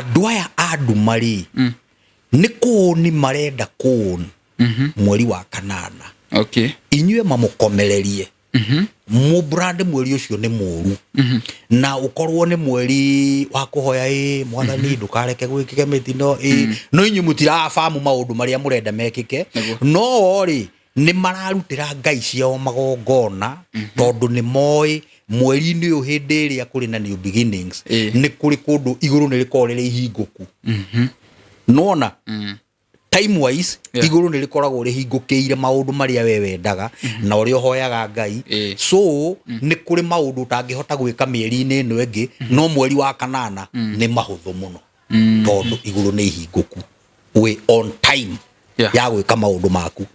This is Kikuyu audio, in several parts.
Andũ aya a nduma rĩ, nĩ kũũni marenda kũũni mweri wa kanana. Inyuĩ mamũkomererie mũbrand mweri ũcio nĩ mũru na ũkorwo nĩ mweri wa kũhoya ĩ mwathani ndũkareke gwĩkĩke mĩtino ĩ, no inyuĩ mũtirabamu maũndũ marĩa mũrenda mekĩke. No rĩ, nĩ mararutĩra ngai ciao magongona tondũ nĩ moĩ mweri-inĩ ũyũ hĩndĩ ĩrĩa kũrĩ na new beginnings, nĩ kũrĩ kũndũ igũrũ nĩ rĩkoragwo rĩrĩ ihingũku. Nona time wise, igũrũ nĩ rĩkoragwo rĩhingũkĩire maũndũ marĩa we wendaga na ũrĩa ũhoyaga Ngai. So nĩ kũrĩ maũndũ ũtangĩhota gwĩka mĩeri-inĩ ĩno ĩngĩ, no mweri wa kanana nĩ mahũthũ mũno tondũ igũrũ nĩ ihingũku, wĩ on time ya gwĩka maũndũ maku.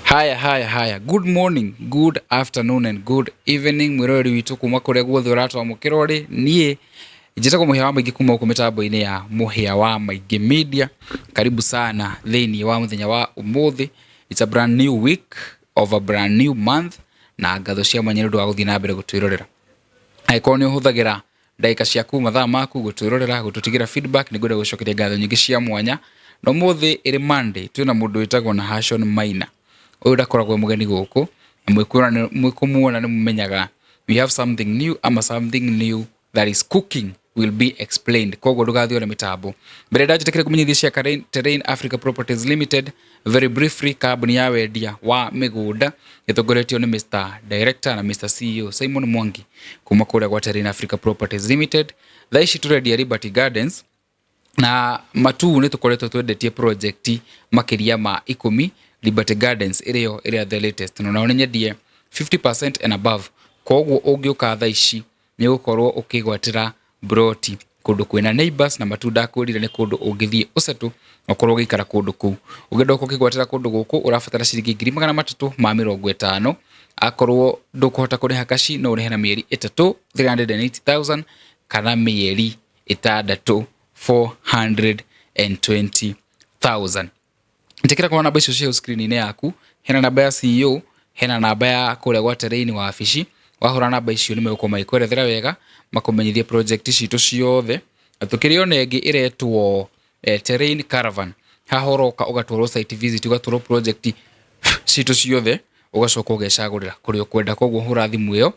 Haya, haya, haya. Good morning, good afternoon and good evening mwĩroreri witũ kuma kũrĩa guothe ũratwamũkĩra ũrĩ. Niĩ njĩtagwo Mũhĩa wa Maingĩ kuma gũkũ mĩtambo-inĩ ya Mũhĩa wa Maingĩ Media. Karibu sana thĩinĩ wa mũthenya wa ũmũthĩ. It's a brand new week of a brand new month, na ngatho cia mwanya nĩ ũndũ wa gũthiĩ na mbere gũtwĩrorera. Angĩkorwo nĩ ũhũthagĩra ndagĩka ciaku, mathaa maku gũtwĩrorera, gũtũtigĩra feedback, nĩ ngwenda gũcokeria ngatho nyingĩ cia mwanya. Na ũmũthĩ ĩrĩ Monday, twĩna mũndũ wĩtagwo Nahashon Maina. Ũyũ ndakoragwo e mũgeni gũkũ, na mwĩkũmuona nĩ mũmenyaga we have something new, ama something new that is cooking will be explained. Koguo ndũgathiĩ na mĩtambo mbere. Ndanjĩtĩkĩre kũmenyithia cia Terrain Africa Properties Limited very briefly, kambuni ya wendia wa mĩgũnda ĩtongoretio nĩ Mr Director na Mr CEO Simon Mwangi kuma kũrĩa gwa Terrain Africa Properties Limited. Thaa ici tũrendia Liberty Gardens na Matuu. Nĩ tũkoretwo twendetie project makĩria ma 10, Liberty Gardens ĩrĩo ĩrĩa the latest, na nao nĩ nyendie 50% and above. Koguo ũngĩũka thaa ici nĩ ũgũkorwo ũkĩgwatĩra broti kũndũ kwĩna neighbors, na Matuu ndakwĩrire nĩ kũndũ ũngĩthiĩ ũcetũ ũkorwo ũgĩikara kũndũ kũu. Ũngĩenda gũkorwo ũkĩgwatĩra kũndũ gũkũ, ũrabatara ciringi 350,000. Akorwo ndũkũhota kũrĩha cash, no ũrĩhe na mĩeri 3, 380,000, kana mĩeri 6, 420,000. Njĩkĩra kuona namba icio cia screen-inĩ yaku. Hena namba ya CEO, hena namba ya kũrĩa gwa Terrain wabici. Wahũra namba icio nĩ megũkorwo magĩkwerethera wega, makũmenyithie project citũ ciothe. Na tũkĩrĩ ona ĩngĩ ĩretwo Terrain Caravan. Haha ũroka ũgatwarwo site visit, ũgatwarwo project citũ ciothe, ũgacoka ũgecagũrĩra kũrĩa ũkwenda. Koguo hũra thimũ ĩyo,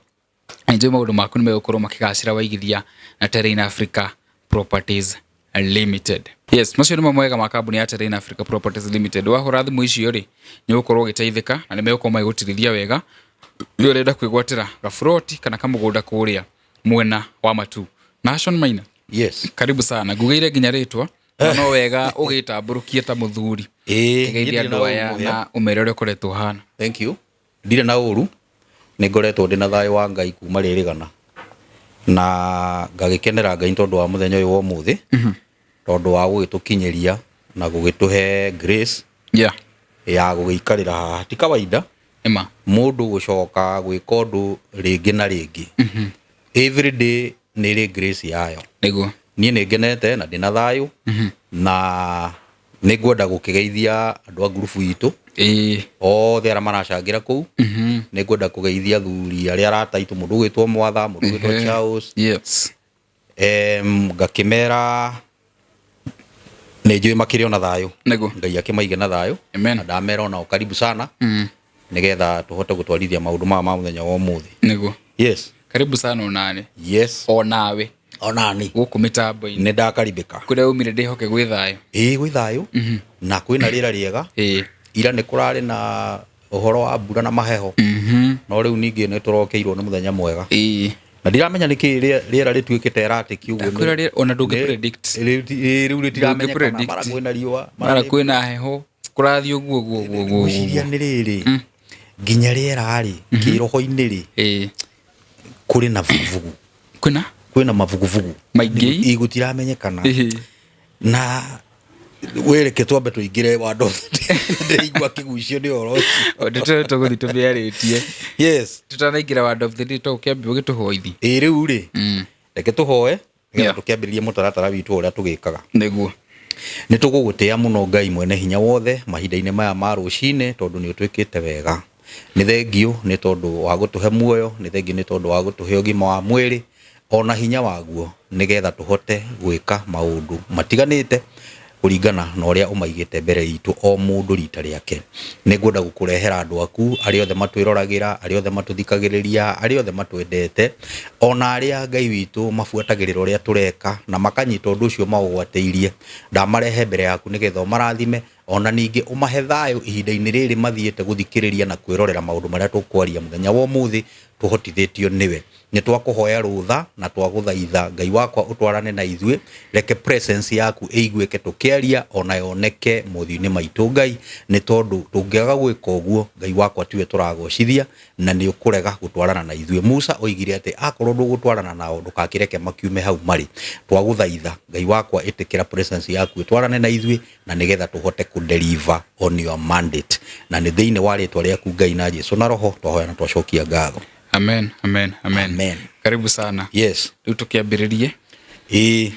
nĩnjũĩ maũndũ maku nĩ megũkorwo makĩgacĩra waigithia na Terrain Africa Properties Limited. Yes, macio nĩmo mwega ma kambuni ya Terrain Africa Properties Limited. Wahũra thimũ icio rĩ, nĩ ũgũkorwo ũgĩteithĩka na nĩ megũkorwo magĩgũtirithia wega rĩrĩa ũrenda kwĩgwatĩra gaburoti kana kamũgũnda kũrĩa mwena wa Matuu. Nahashon Maina, Yes. karibu sana. Ngugĩire nginya rĩtwa, na no wega ũgĩtambũrũkie ta mũthuri. Ĩĩ, Geithia ndirĩ na andũ ũru aya Mũhĩa. na ũmere ũrĩa ũkoretwo ũhana. Thank you. Ndirĩ na ũru, nĩ ngoretwo ndĩ na thayũ wa Ngai kuma rĩrĩgana, na ngagĩkenera Ngai tondũ wa mũthenya ũyũ wa ũmũthĩ, tondũ wa gũgĩtũkinyĩria na gũgĩtũhe grace ya gũgĩikarĩra haha. Ti kawaida Ĩma. Mũndũ gũcoka gwĩka ũndũ rĩngĩ na rĩngĩ. Every day nĩ ĩrĩ grace yayo. Niĩ nĩ ngenete na ndĩna thayũ, na nĩ ngwenda gũkĩgeithia andũ a ngurubu itũ othe arĩa maracangĩra kũu. Nĩ ngwenda kũgeithia athuri arĩa arata aitũ, mũndũ ũgwĩtwo Mwatha, mũndũ ũgwĩtwo Charles. Ngakĩmera nĩ njũĩ makĩrĩ ona thayũ. Ngai akĩmaige na thayũ. Amen. Na ndamera onao karibu sana, nĩgetha tũhote gũtwarithia maũndũ maya ma mũthenya wa ũmũthĩ. Yes. Karibu sana onane. Yes. Onawe. Onani. Gũkũ mĩtambo-inĩ. Nĩ ndakaribĩka. Kũrĩa umire ndĩhoke gwĩ thayũ. Ĩĩ, gwĩ thayũ na kwĩna rĩera rĩega. Ira nĩ kũrarĩ na ũhoro wa mbura na maheho, no rĩu ningĩ nĩ tũrokeirwo nĩ mũthenya mwega. Na ndiramenya nĩkĩ rĩera rĩtuĩkĩte erratic ũguo. Ndakwĩra ona ndũngĩ predict. Rĩu rĩtiramenyekana. Predict. Mara kwĩna riũa, mara kwĩna heho, kũrathiĩ ũguo ũguo ũguo ũguo. Ngwĩciria nĩ rĩrĩ, nginya rĩera rĩ, kĩroho-inĩ rĩ, kũrĩ na vuguvugu. Kwĩna Kwĩna mavuguvugu maingĩ. Ĩ, gũtiramenyekana. Na wĩreke twambe tũingĩre wando, ndĩraigua kĩgucio nĩ ũhoro ũcio. Ndeto tũgũthiĩ tũmĩarĩtie. Tutanaingĩra word of the day, to ũkĩambe ũgĩtũhoithi. Ĩ, rĩu rĩ, reke tũhoe nĩgetha tũkĩambĩrĩrie mũtaratara witũ ũrĩa tũgĩkaga. Nĩ tũgũgũtĩa mũno Ngai mwene hinya wothe mahinda-inĩ maya ma rũcinĩ tondũ nĩ ũtwĩkĩte wega. Nĩ thengiũ nĩ tondũ wa gũtũhe muoyo, nĩ thengiũ nĩ tondũ wa gũtũhe ũgima wa mwĩrĩ ona hinya waguo nĩgetha tũhote gwĩka maũndũ matiganĩte kũringana na ũrĩa ũmaigĩte mbere itũ o mũndũ rita rĩake. Nĩ ngwenda gũkũrehera andũ aku arĩa othe matwĩroragĩra, arĩa othe matũthikagĩrĩria, arĩa othe matwendete, ona arĩa Ngai witũ mabuatagĩrĩra ũrĩa tũreka na makanyita ũndũ ũcio maũgwatĩirie. Ndamarehe mbere yaku nĩgetha ũmarathime, ona ningĩ ũmahe thayũ ihinda-inĩ rĩrĩ mathiĩte gũthikĩrĩria na kwĩrorera maũndũ marĩa tũkwaria mũthenya wa ũmũthĩ tũhotithĩtio nĩwe. Nĩ twakũhoya rũtha na twagũthaitha Ngai wakwa ũtwarane na ithuĩ, reke presence yaku ĩiguĩke tũkĩaria ona yoneke mothiũ-inĩ maitũ Ngai, nĩ tondũ tũngĩaga gwĩka ũguo Ngai wakwa tiwe tũragocithia na nĩ ũkũrega gũtwarana na ithuĩ. Musa oigire atĩ akorwo ndũgũtwarana nao ndũgakĩreke makiume hau marĩ. Twagũthaitha Ngai wakwa ĩtĩkĩra presence yaku ĩtwarane na ithuĩ na nĩgetha tũhote kũ deliver on your mandate, na nĩ thĩinĩ wa rĩtwa rĩaku Ngai na Jesu na Roho twahoya na twacokia ngatho. Amen, amen, amen. Amen. Karibu sana. Yes. Rĩu tũkĩambĩrĩrie. Ĩĩ.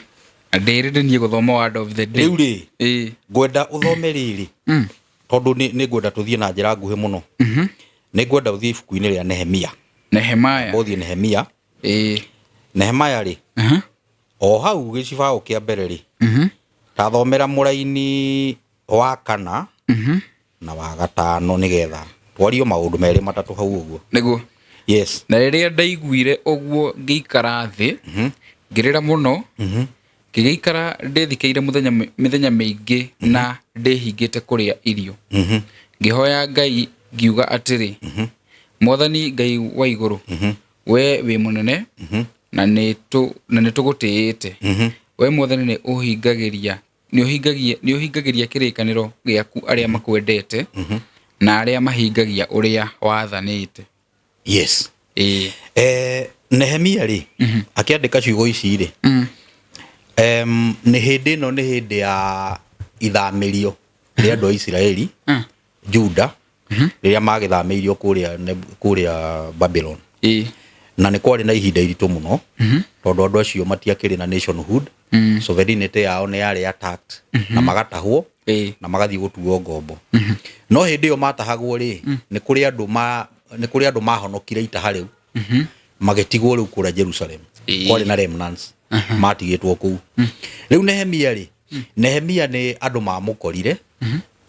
Na ndĩrĩ niĩ gũthoma word of the day. Rĩu rĩ, Ĩĩ. Ngwenda ũthome rĩrĩ tondũ nĩ ngwenda tũthiĩ na njĩra nguhĩ mũno. Nĩ ngwenda ũthiĩ ibuku-inĩ rĩa Nehemia. Nehemaya. Ũthiĩ Nehemia. Ĩĩ. Nehemaya rĩ, o hau gĩcibaũ kĩa mbere rĩ, tathomera mũraini wa kana na wa gatano nĩgetha twario maũndũ merĩ matatũ hau ũguo. Nĩguo. Yes. Na rĩrĩa ndaiguire ũguo ngĩikara thĩ, ngĩrĩra mũno, ngĩgĩikara ndĩthikĩire mĩthenya mĩingĩ na ndĩhingĩte kũrĩa irio. Ngĩhoya Ngai ngiuga atĩrĩ, Mwathani Ngai wa igũrũ, we wĩ mũnene na nĩ tũgũtĩĩte. We Mwathani nĩ ũhingagĩria nĩ ũhingagĩria kĩrĩkanĩro gĩaku arĩa makwendete na arĩa mahingagia ũrĩa wathanĩte. Yes. Ĩĩ. Nehemia rĩ, akĩandĩka ciugo ici rĩ, nĩ hĩndĩ ĩno nĩ hĩndĩ ya ithamĩrio rĩa andũ a Isiraeli, Juda, rĩrĩa magĩthamĩirio kũrĩa Babylon. Na nĩ kwarĩ na ihinda iritũ mũno, tondũ andũ acio matiakĩrĩ na nationhood, sovereignty yao nĩ yarĩ attacked, na magatahwo, na magathiĩ gũtuo ngombo. No hĩndĩ ĩyo matahagwo rĩ, nĩ kũrĩ andũ ma, nĩ kũrĩ andũ mahonokire itaha rĩu, magĩtigwo rĩu kũrĩa Jerusalem. Kwarĩ na remnants matigĩtwo kũu. Rĩu Nehemia rĩ, Nehemia nĩ andũ mamũkorire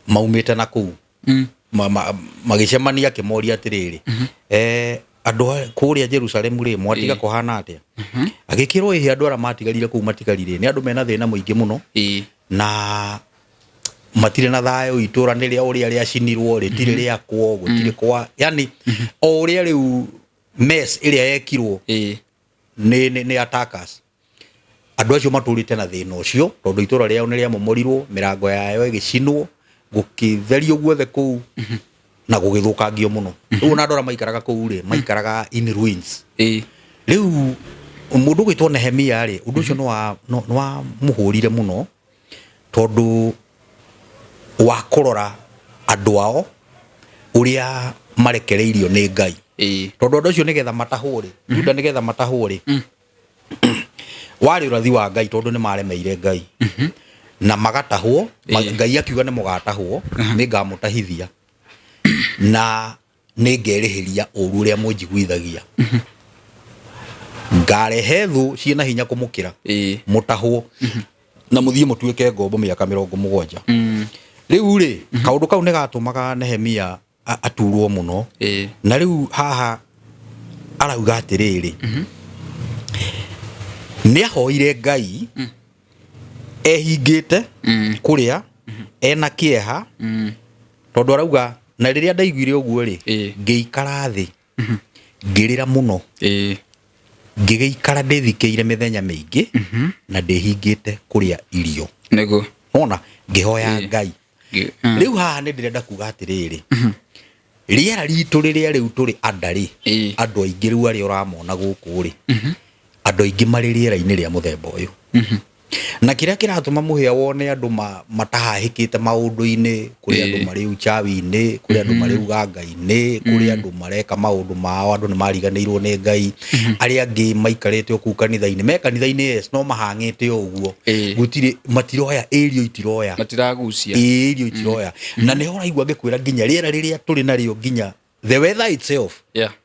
maumĩte na kũu. Magĩcemania akĩmoria atĩrĩrĩ, andũ a kũrĩa Jerusalem rĩ, mwatiga kũhana atĩa? Agĩkĩrwo ĩhĩ andũ arĩa matigarire kũu matigarire nĩ andũ mena thĩna mũingĩ mũno, na matirĩ na thayũ, itũra nĩ rĩa ũrĩa rĩacinirwo, rĩtirĩ rĩakwo, gũtirĩ kwa, yani o ũrĩa rĩu mess ĩrĩa yekirwo nĩ attackers. Andũ acio matũrĩte na thĩna ũcio tondũ itũra rĩao nĩ rĩamomorirwo, mĩrango yayo ĩgĩcinwo, gũkĩtherio guothe kũu na gũgĩthũkangio mũno. Rĩu ona andũ arĩa maikaraga kũu rĩ, maikaraga in ruins. Rĩu mũndũ ũgwĩtwo Nehemia rĩ, ũndũ ũcio nĩ wamũhũrire mũno tondũ wa kũrora andũ ao ũrĩa marekereirio nĩ Ngai. Tondũ andũ acio nĩgetha matahwo rĩ, Juda nĩgetha matahwo rĩ, warĩ ũrathi wa Ngai tondũ nĩ maremeire Ngai. Na magatahwo, Ngai akiuga nĩ mũgatahwo, nĩ ngamũtahithia na nĩ ngerĩhĩria ũru ũrĩa mũnjiguithagia. Ngarehe thũ ciĩna hinya kũmũkĩra, mũtahwo na mũthiĩ mũtuĩke ngombo mĩaka 70. Rĩu rĩ, kaũndũ kau nĩ gatũmaga Nehemia aturwo mũno. Na rĩu haha arauga atĩrĩrĩ, nĩ ahoire Ngai ehingĩte kũrĩa, ena kĩeha, tondũ arauga na rĩrĩa ndaiguire ũguo rĩ, ngĩikara thĩ ngĩrĩra mũno, ngĩgĩikara ndĩthikĩire mĩthenya mĩingĩ na ndĩhingĩte kũrĩa irio. Nĩguo. Wona, ngĩhoya Ngai. Rĩu haha nĩ ndĩrenda kuga atĩrĩrĩ, rĩera ritũ rĩrĩa rĩu tũrĩ anda rĩ, andũ aingĩ rĩu arĩa ũramona gũkũ rĩ, andũ aingĩ marĩ rĩera-inĩ rĩa mũthemba ũyũ. Na kĩrĩa kĩratũma mũhĩa wone andũ matahahĩkĩte maũndũ-inĩ, kũrĩ andũ marĩ uchawi-inĩ, kũrĩ andũ marĩ uganga-inĩ, kũrĩ andũ mareka maũndũ mao, andũ nĩ mariganĩirwo nĩ Ngai, arĩa angĩ maikarĩte o kũu kanitha-inĩ, me kanitha-inĩ yes, no mahang'ĩte o ũguo. Gũtirĩ, matiroya, ĩrio itiroya. Matiragucia. Ĩĩ, irio itiroya. Na nĩho ũraigua ngĩkwĩra nginya rĩera rĩrĩa tũrĩ narĩo, nginya the weather itself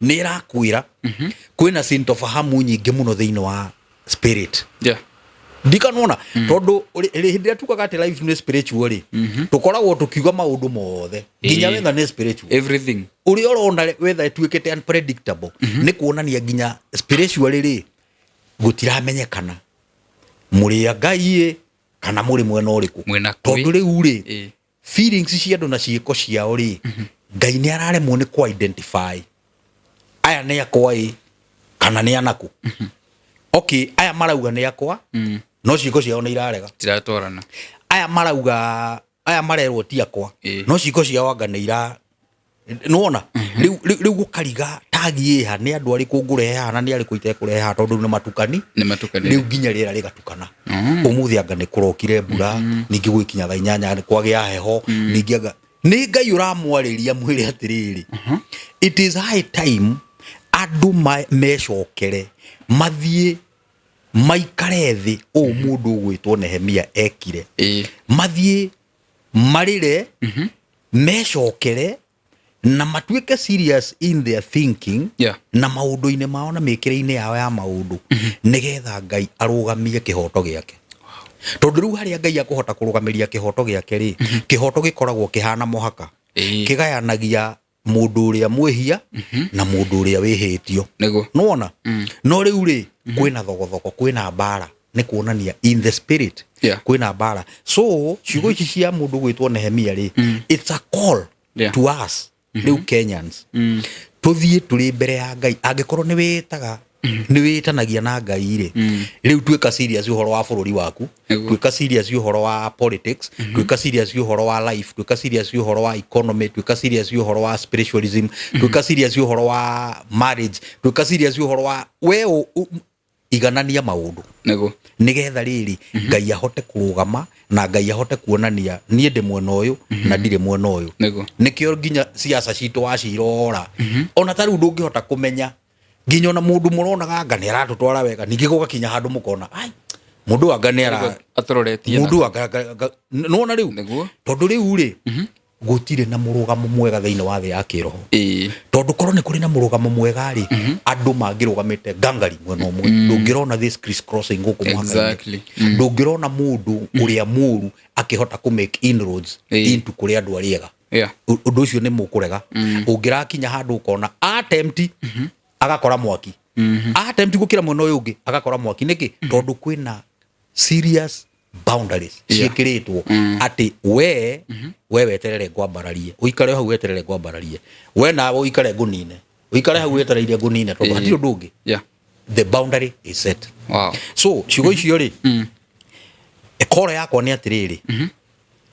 nĩ ĩrakwĩra kwĩna sintofahamu nyingĩ mũno thĩinĩ wa spirit. Ndikanona tondũ hĩndĩ ĩrĩa tugaga atĩ life nĩ spiritual rĩ, tũkoragwo tũkiuga maũndũ mothe, nginya weather nĩ spiritual. Everything. Ũrĩa ũrona weather ĩtuĩkĩte unpredictable nĩ kuonania nginya spiritually rĩ, gũtiramenyekana mũrĩ a Ngai ĩ kana mũrĩ mwena ũrĩkũ. Mwena kwĩ. Tondũ rĩu rĩ, feelings cia andũ na ciĩko ciao rĩ, Ngai nĩ araremwo nĩ kũ identify aya nĩ akwa ĩ kana nĩ anaku. Okay, aya marauga nĩ akwa, no ciĩko ciao nĩ irarega. Tiratwarana. Aya marauga, aya marerwo ti akwa, no ciĩko ciao anga nĩ ira nĩwona rĩu gũkariga tagi ĩha nĩ andũ arĩkũ ngũrehe haha na nĩ arĩkũ itekũrehe haha, tondũ nĩ matukani. Nĩ matukani. Rĩu nginya rĩera rĩgatukana. Ũmũthĩ anga nĩ kũrokire mbura, ningĩ gwĩkinya thaa 8 nĩ kwagĩa heho, ningĩ anga nĩ Ngai ũramwarĩria mwĩre atĩrĩrĩ, it is high time andũ mecokere, mathiĩ maikare thĩ ũũ mũndũ ũgwĩtwo Nehemia ekire, mathiĩ marĩre, mecokere na matuĩke serious in their thinking na maũndũ-inĩ mao na mĩkĩre-inĩ yao ya maũndũ, nĩgetha Ngai arũgamie kĩhoto gĩake. Tondũ rĩu harĩa Ngai akũhota kũrũgamĩria kĩhoto gĩake rĩ, kĩhoto gĩkoragwo kĩhana mũhaka, kĩgayanagia mũndũ ũrĩa mwĩhia na mũndũ ũrĩa wĩhĩtio. Nĩwona? No rĩu rĩ, kwĩna thogothoko, kwĩna mbara, nĩ kuonania in the spirit kwĩna mbara. So ciugo ici cia mũndũ gwĩtwo Nehemia rĩ, it's a call to us rĩu Kenyans, tũthiĩ tũrĩ mbere ya Ngai. Angĩkorwo nĩ wĩtaga, nĩ wĩtanagia na Ngai rĩ, rĩu tuĩka serious ũhoro wa bũrũri waku, tuĩka serious ũhoro wa politics, tuĩka serious ũhoro wa life, tuĩka serious ũhoro wa economy, tuĩka serious ũhoro wa spiritualism, tuĩka serious ũhoro wa marriage, tuĩka serious ũhoro wa we iganania maũndũ, nĩgetha rĩrĩ Ngai ahote kũrũgama na Ngai ahote kuonania niĩ ndĩ mwena ũyũ na ndirĩ mwena ũyũ. Nĩkĩo nginya siasa citũ wacirora, ona ta rĩu ndũngĩhota kũmenya nginya ona mũndũ mũronaga anga nĩ aratũtwara wega, ningĩ gũgakinya handũ mũkona ai mũndũ anga nĩ ara Atũroretie. Mũndũ anga nĩwona rĩu, tondũ rĩu rĩ, gũtirĩ na mũrũgamo mwega thĩinĩ wa thĩ ya kĩroho. Tondũ korwo nĩ kũrĩ na mũrũgamo mwega rĩ, andũ mangĩrũgamĩte ngangari mwena ũmwe, ndũngĩrona this criss crossing gũkũ mũhaka-inĩ. Ndũngĩrona mũndũ ũrĩa mũru akĩhota kũ make inroads into kũrĩ andũ arĩa ega. Ũndũ ũcio nĩ mũkũrega. Ũngĩrakinya handũ ũkona attempt agakora mwaki, attempt gũkĩra mwena ũyũ ũngĩ agakora mwaki. Nĩkĩ? Tondũ kwĩna serious boundaries ciĩkĩrĩtwo atĩ we weterere ngwambararie, ũikare hau weterere ngwambararie, we nawe ũikare ngũnine, ũikare hau wetereire ngũnine, tondũ hatirĩ ũndũ ũngĩ. The boundary is set. So ciugo icio rĩ, koro yakwa nĩ atĩrĩrĩ,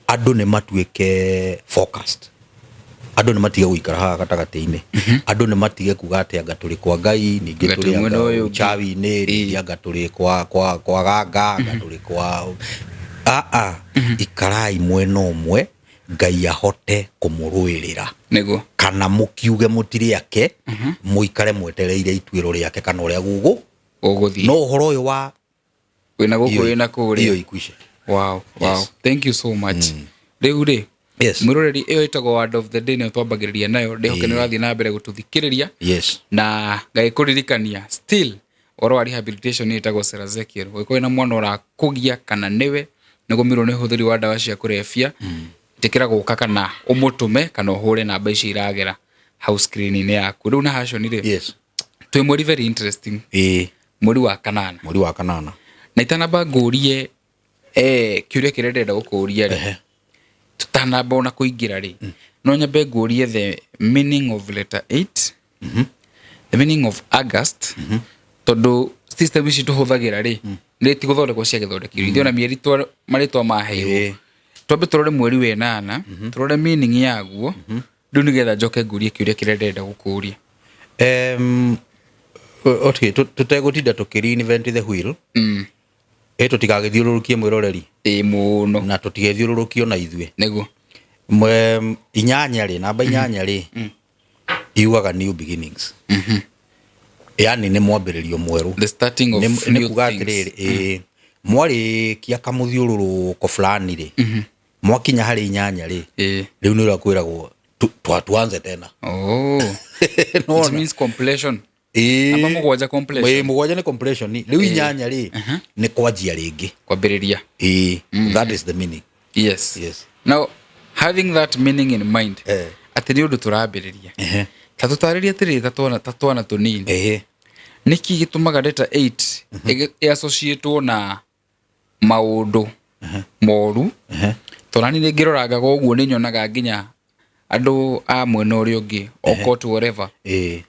andũ nĩ matuĩke focused, andũ nĩ matige gũikara haha gatagatĩ-inĩ, andũ nĩ matige kuga atĩ anga tũrĩ kwa Ngai, ningĩ Anga tũrĩ twĩ mwena anga ũyũ ũngĩ. uchawi-inĩ, ningĩ anga tũrĩ kwa ganga, anga tũrĩ kwa aa. Ikarai mwena ũmwe, Ngai ahote kũmũrũĩrĩra. Kana mũkiuge mũtirĩ ake, mũikare mwetereire ituĩro rĩake kana ũrĩa gũgũ Ũgũthiĩ. No ũhoro ũyũ wa Wĩna gũkũ, wĩna kũrĩa. Iyo ikwishe. Wow. Thank you so much. Rĩu rĩ, mwĩroreri, ĩyo ĩtagwo Word of the Day, nĩyo twambagĩrĩria nayo. Ndĩhoke nĩ ũrathiĩ na mbere gũtũthikĩrĩria. Na ngagĩkũririkania still ũhoro wa rehabilitation ĩtagwo Sarah Ezekiel. Ũngĩkorwo wĩna mwana ũrakũgia kana nĩwe nĩgũmirwo nĩ ũhũthĩri wa ndawa cia kũrebia, ĩtĩkĩra gũka kana ũmũtũme kana ũhũre namba ici iragera hau screen-inĩ yaku. Rĩu na Hashon rĩ, twĩ mweri very interesting, mweri wa kanana. Mweri wa kanana. Na itanamba ngũrie kĩũria kĩrĩa ndĩrenda gũkũria rĩ, tũtanamba ona kũingĩra rĩ, no nyambe ngũrie the meaning of letter 8, the meaning of August, tondũ system ici tũhũthagĩra rĩ, nĩ ti gũthondekwo ciagĩthondekirwo ithuĩ, ona mĩeri marĩtwa maheirwo. Twambe tũrore mweri wa ĩnana, tũrore meaning yaguo rĩu, nĩgetha njoke ngũrie kĩũria kĩrĩa ndĩrenda gũkũria. Okay, tũtegũtinda tũkĩ reinvent the wheel. Ĩ tũtigagĩthiũrũrũkie mwĩroreri. Ĩ mũno. Na tũtigethiũrũrũkio na ithuĩ. Nĩguo. 8 rĩ, namba 8 rĩ, yugaga new beginnings. Yani nĩ mwambĩrĩrio mwerũ. The starting of Nĩ new kuga things. Atĩrĩrĩ, ĩ mwarĩkia kamũthiũrũrũko fulani rĩ, mwakinya harĩ 8 rĩ, rĩu nĩ ũrĩa kwĩragwo tuanze tena. Oh. Nĩwona? It means completion. Ĩĩ. Namba 7 completion. Ĩĩ, 7 nĩ completion. Rĩu 8 rĩ, nĩ kwanjia rĩngĩ. Kwambĩrĩria. Ĩĩ, that is the meaning. Yes. Yes. Now, having that meaning in mind, atĩ nĩ ũndũ tũrambĩrĩria. Ta tũtarĩrie atĩrĩrĩ ta twana tũnini. Nĩkĩ gĩtũmaga data 8 ĩassociatwo na maũndũ moru? Tondũ nani nĩngĩrorangaga ũguo nĩnyonaga nginya andũ a mwena ũrĩa ũngĩ, occult whatever.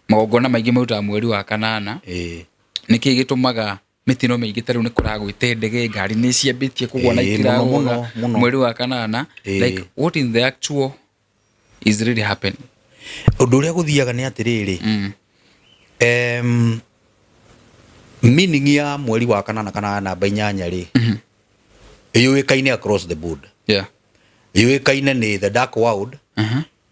Magongona maingĩ marutaga mweri wa 8. Nĩkĩ gĩtũmaga mĩtino mĩingĩ ta rĩu nĩ kũragwĩte ndege, ngari nĩ ciambĩtie kũgwa na itiragũa mweri wa 8? Like what in the actual is really happening? Ũndũ ũrĩa gũthiaga nĩ atĩrĩrĩ, meaning ya mweri wa 8 kana namba 8 rĩ, yũĩkaine across the board. Yũĩkaine nĩ the dark world,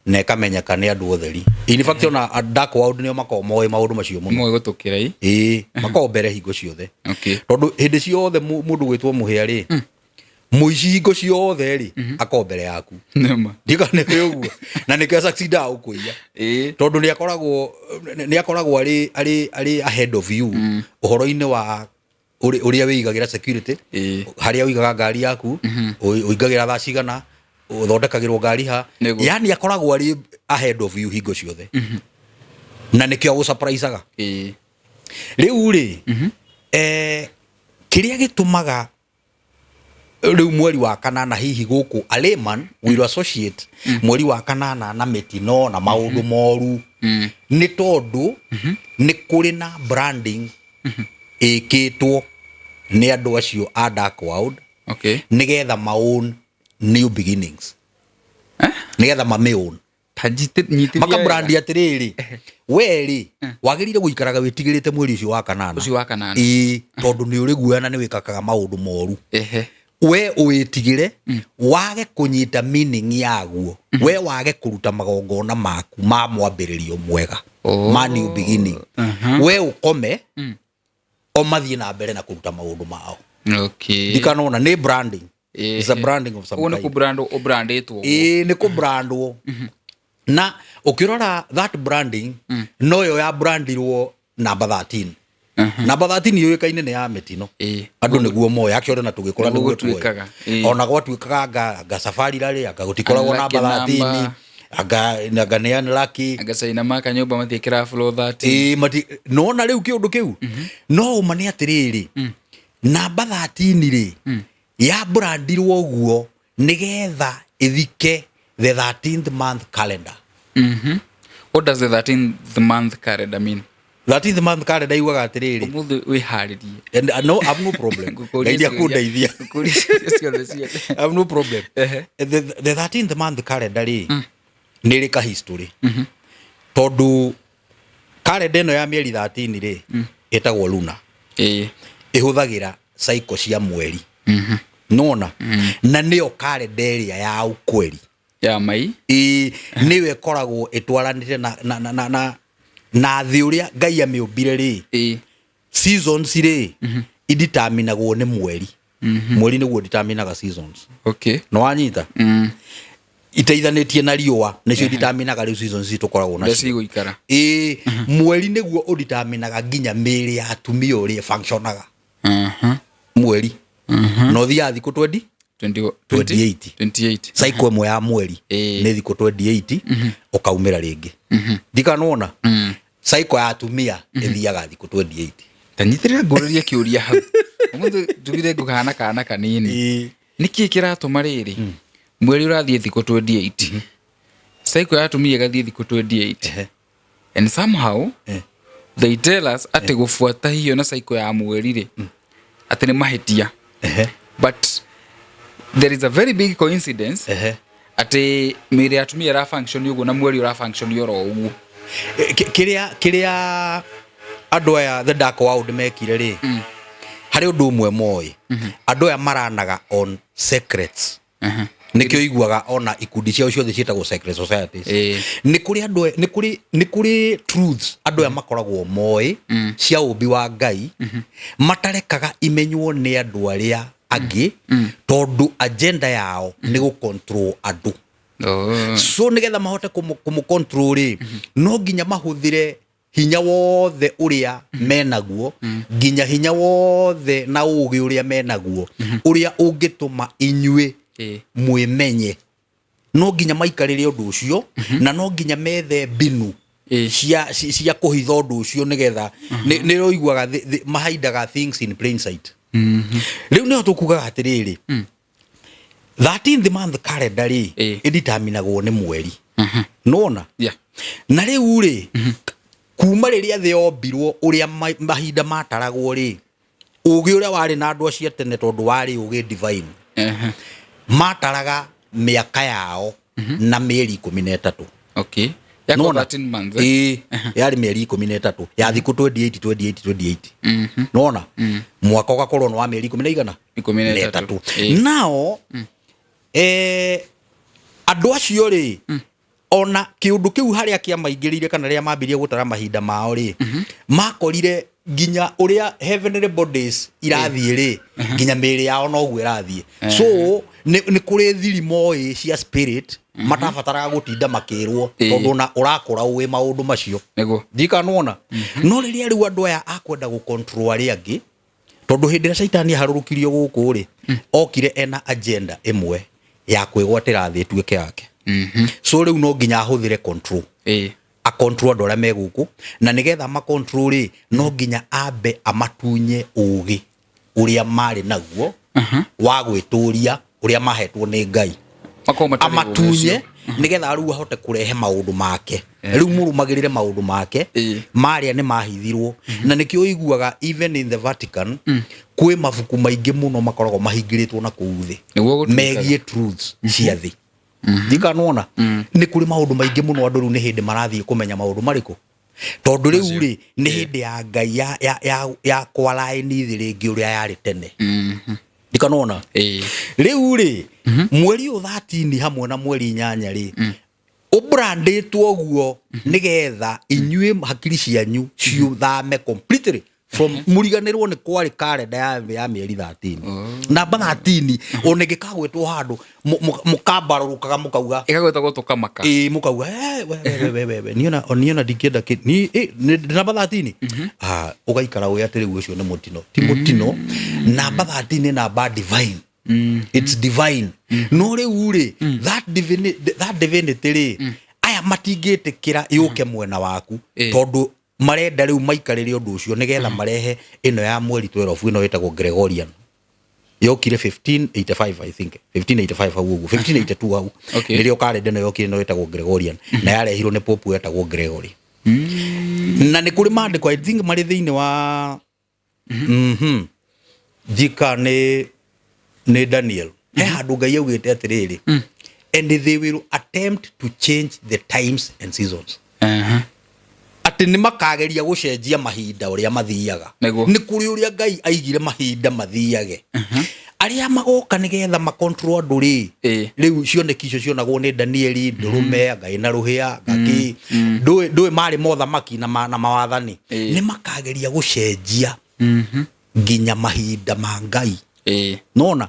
na ĩkamenyeka nĩ andũ otheri. In fact, ona dark world nĩo makoragwo moĩ maũndũ macio mũno. Moĩ gũtũkĩra i. Ĩĩ, makoragwo mbere hingo ciothe. Tondũ hĩndĩ ciothe mũndũ gwĩtwo mũhĩa rĩ, mũici hingo ciothe rĩ, akoragwo mbere yaku. Nĩma. Ndika nĩ ũguo. Na nĩkĩo succeedaga gũkũiya. Tondũ nĩ akoragwo arĩ ahead of you ũhoro-inĩ wa ũrĩa wĩigagĩra security, harĩa ũigaga ngari yaku, ũingagĩra thaa cigana, ũthondekagĩrwo ngari ha. Yani akoragwo arĩ ahead of you hingo ciothe. Na nĩkĩo agũsurprisaga. Rĩu rĩ, kĩrĩa gĩtũmaga rĩu mweri wa 8 hihi gũkũ a layman will associate mweri wa 8 na mĩtino na maũndũ moru, nĩ tondũ nĩ kũrĩ na branding ĩkĩtwo nĩ andũ acio a dark world, nĩgetha maown new beginnings, nĩgetha mamĩown. Ta nyitithia Makabrandi wega. Atĩrĩrĩ, we rĩ, wagĩrĩire gũikaraga wĩtigĩrĩte mweri ũcio wa 8. Ũcio wa 8. Ĩĩ, tondũ nĩ ũrĩ guoya na nĩ wĩkakaga maũndũ moru. We ũwĩtigĩre, wage kũnyita meaning yaguo, we wage kũruta magongona maku ma mwambĩrĩrio mwega, ma new beginning, we ũkome o mathiĩ na mbere na kũruta maũndũ mao. Ndikanona nĩ branding. It's a branding of some Ũguo nĩ kind. kũbrand ũbrandĩtwo ũguo. Ĩĩ, nĩ kũbrandwo. Na ũkĩrora that branding noyo ya brandirwo namba 13. Namba 13 yũĩkaine nĩ ya mĩtino. Andũ nĩguo moĩ actually, na tũgĩkũra Nĩguo nĩguo tuoĩ. gũtuĩkaga. Ona gwatuĩkaga anga safari rarĩ, anga gũtikoragwo Unlucky namba 13, number. anga nĩ unlucky. Anga China maka nyũmba matiĩkĩraga floor 13. Ĩĩ, mati nona rĩu kĩũndũ kĩu no ũma nĩ atĩrĩrĩ, namba 13 rĩ, ya brandirwo ũguo nĩgetha ĩthike the 13th month calendar. What does the 13th month calendar mean? 13th month calendar yugaga atĩrĩrĩ, Ũmũthĩ wĩharĩrie. And no, I have no problem. Ngũkũria Ngai ciũria. nĩakũndeithia. Ngũkũria ciũria ciothe ciothe. I have no problem. The 13th month calendar rĩ, nĩ ĩrĩ ka history, tondũ calendar ĩno ya mĩeri 13 rĩ, ĩtagwo lunar. Ĩhũthagĩra cycle cia mweri, nona na nĩyo calendar ĩrĩa ya ukweli. Ya mai. Ĩĩ, nĩyo ĩkoragwo ĩtwaranĩte na thĩ ũrĩa Ngai amĩũmbire rĩ. Seasons rĩ, iditaminagwo nĩ mweri. Mweri nĩguo determinaga seasons. Nĩ wanyita? Iteithanĩtie na riũa nĩcio iditaminaga rĩu seasons ici tũkoragwo Ũrĩa nacio. cigũikara. Ĩĩ, mweri nĩguo ũditaminaga nginya mĩĩrĩ ya atumia ũrĩa ĩfunctionaga. Mweri na ũthiaga thikũ 20 20 28. 28. Cycle ĩmwe ya mweri nĩ thikũ 28, ũkaumĩra rĩngĩ. Ndikanona cycle ya atumia ĩthiaga thikũ 28. Ta nyitĩrĩra ngũrĩrie kĩũria hau. Ũmũthĩ njugire ngũhana kana kanini. Nĩkĩ kĩratũma rĩrĩ mweri ũrathiĩ thikũ 28, cycle ya atumia ĩgathiĩ thikũ 28, and somehow they tell us atĩ gũbuata hiyo na cycle ya mweri rĩ, atĩ nĩ mahĩtia, but there is a very big coincidence atĩ mĩĩrĩ ya atumia ĩra function ũguo na mweri ũra function oro ũguo? Kĩrĩa andũ aya the dark world mekire rĩ, Harĩ ũndũ ũmwe moĩ, andũ aya maranaga on secrets. Nĩkĩo iguaga ona ikundi ciao ciothe ciĩtagwo secret societies. Nĩ kũrĩ andũ, nĩ kũrĩ truths andũ aya makoragwo moĩ cia ũmbi wa Ngai, matarekaga imenywo nĩ andũ arĩa angĩ, tondũ agenda yao nĩ gũ control andũ. So nĩgetha mahote kũmũ control rĩ, no nginya mahũthĩre hinya wothe ũrĩa menaguo, nginya hinya wothe na ũgĩ ũrĩa menaguo, ũrĩa ũngĩtũma inyuĩ mwĩmenye. No nginya maikarĩre ũndũ ũcio, na no nginya methe mbinu cia kũhitha ũndũ ũcio, nĩgetha nĩ ũiguaga mahaindaga things in plain sight. Rĩu nĩho tũkugaga atĩrĩrĩ, 13th month calendar rĩ, ĩditaminagwo nĩ mweri, nona. Na rĩu rĩ, kuma rĩrĩa thĩ yombirwo, ũrĩa mahinda mataragwo rĩ, ũgĩ ũrĩa warĩ na andũ acio a tene, tondũ warĩ ũgĩ divine, mataraga mĩaka yao na mĩeri 13. Okay. Yako Nona? 13 months, eh? Ĩĩ, yarĩ mĩeri 13 ya thikũ 28, 28, 28. Nona mwaka ũgakorwo nĩ wa mĩeri ikũmi na igana? 13. Na nao andũ acio rĩ, ona kĩũndũ kĩu harĩa kĩamaingĩrĩire, kana rĩrĩa mambirie gũtara mahinda mao rĩ, makorire nginya ũrĩa heavenly bodies irathiĩ rĩ, nginya mĩĩrĩ yao noguo ĩrathiĩ. So nĩ kũrĩ thiri moĩ cia spirit matabataraga gũtinda makĩrwo, tondũ ona ũrakũra ũĩ maũndũ macio. Ndikanona no rĩrĩa rĩu andũ aya akwenda gũ control arĩa angĩ, tondũ hĩndĩ ĩrĩa caitani aharũrũkirio gũkũ rĩ, okire ena agenda ĩmwe ya kwĩgwatĩra thĩ ĩtuĩke yake. So rĩu no nginya ahũthĩre control, acontrol andũ arĩa me gũkũ, na nĩgetha macontrol rĩ, no nginya ambe amatunye ũgĩ ũrĩa marĩ naguo wa gwĩtũria, ũrĩa mahetwo nĩ Ngai. Makorwo matarĩ ũgĩ Amatunye ũcio. Nĩgetha rĩu ahote kũrehe maũndũ make, rĩu mũrũmagĩrĩre maũndũ make marĩa nĩ mahithirwo. Na nĩkĩo ũiguaga even in the Vatican kwĩ mabuku maingĩ mũno makoragwo mahingĩrĩtwo na kũu thĩ Nĩguo gũtuĩkaga. megiĩ truths cia thĩ. Ndikanona nĩ kũrĩ maũndũ maingĩ mũno andũ rĩu nĩ hĩndĩ marathiĩ kũmenya maũndũ marĩkũ, tondũ rĩu rĩ, nĩ hĩndĩ ya Ngai ya kwaraini thĩ rĩngĩ ũrĩa yarĩ tene. Ndikanona rĩu rĩ, mweri ũyũ 13 hamwe na mweri 8 rĩ, ũbrandĩtwo ũguo nĩgetha inyuĩ hakiri cianyu ciũthame completely from mũriganĩrwo nĩ kwarĩ karenda ya mĩeri 13. Namba 13 ona ĩngĩkagwĩtwo handũ, mũkambarũrũkaga mũkauga Ĩkagwĩtagwo tũkamaka. Ĩĩ, mũkauga, "Eh, we, we, we, we, we, niona ndingĩenda nĩ namba 13." Ah, ũgaikara ũĩ atĩ rĩu ũcio nĩ mũtino, ti mũtino. Namba 13 nĩ namba divine. It's divine. No rĩu rĩ, that divinity rĩ, aya matingĩtĩkĩra yũke mwena waku, tondũ marenda rĩu maikarĩre ũndũ ũcio nĩgetha marehe ĩno ya mweri 12, ĩno ĩtagwo Gregorian, yokire 1585, I think 1585 hau ũguo, 1582 hau. Nĩrĩo karenda ĩno yokire, ĩno ĩtagwo Gregorian, na yarehirwo nĩ pope wetagwo Gregory. Na nĩ kũrĩ maandĩko, I think marĩ thĩinĩ wa njika nĩ Daniel, he handũ Ngai augĩte atĩrĩrĩ, "And they will attempt to change the times and seasons." Atĩ nĩ makageria gũcenjia mahinda ũrĩa mathiaga. Nĩ kũrĩ ũrĩa Ngai aigire mahinda mathiage, arĩa magoka nĩgetha macontrol andũ rĩ. Rĩu cioneki icio cionagwo nĩ Danieli, ndũrũme ngai na rũhĩa ngaki ndũĩ marĩ mothamaki na mawathani. Nĩ makageria gũcenjia nginya mahinda ma Ngai. Nona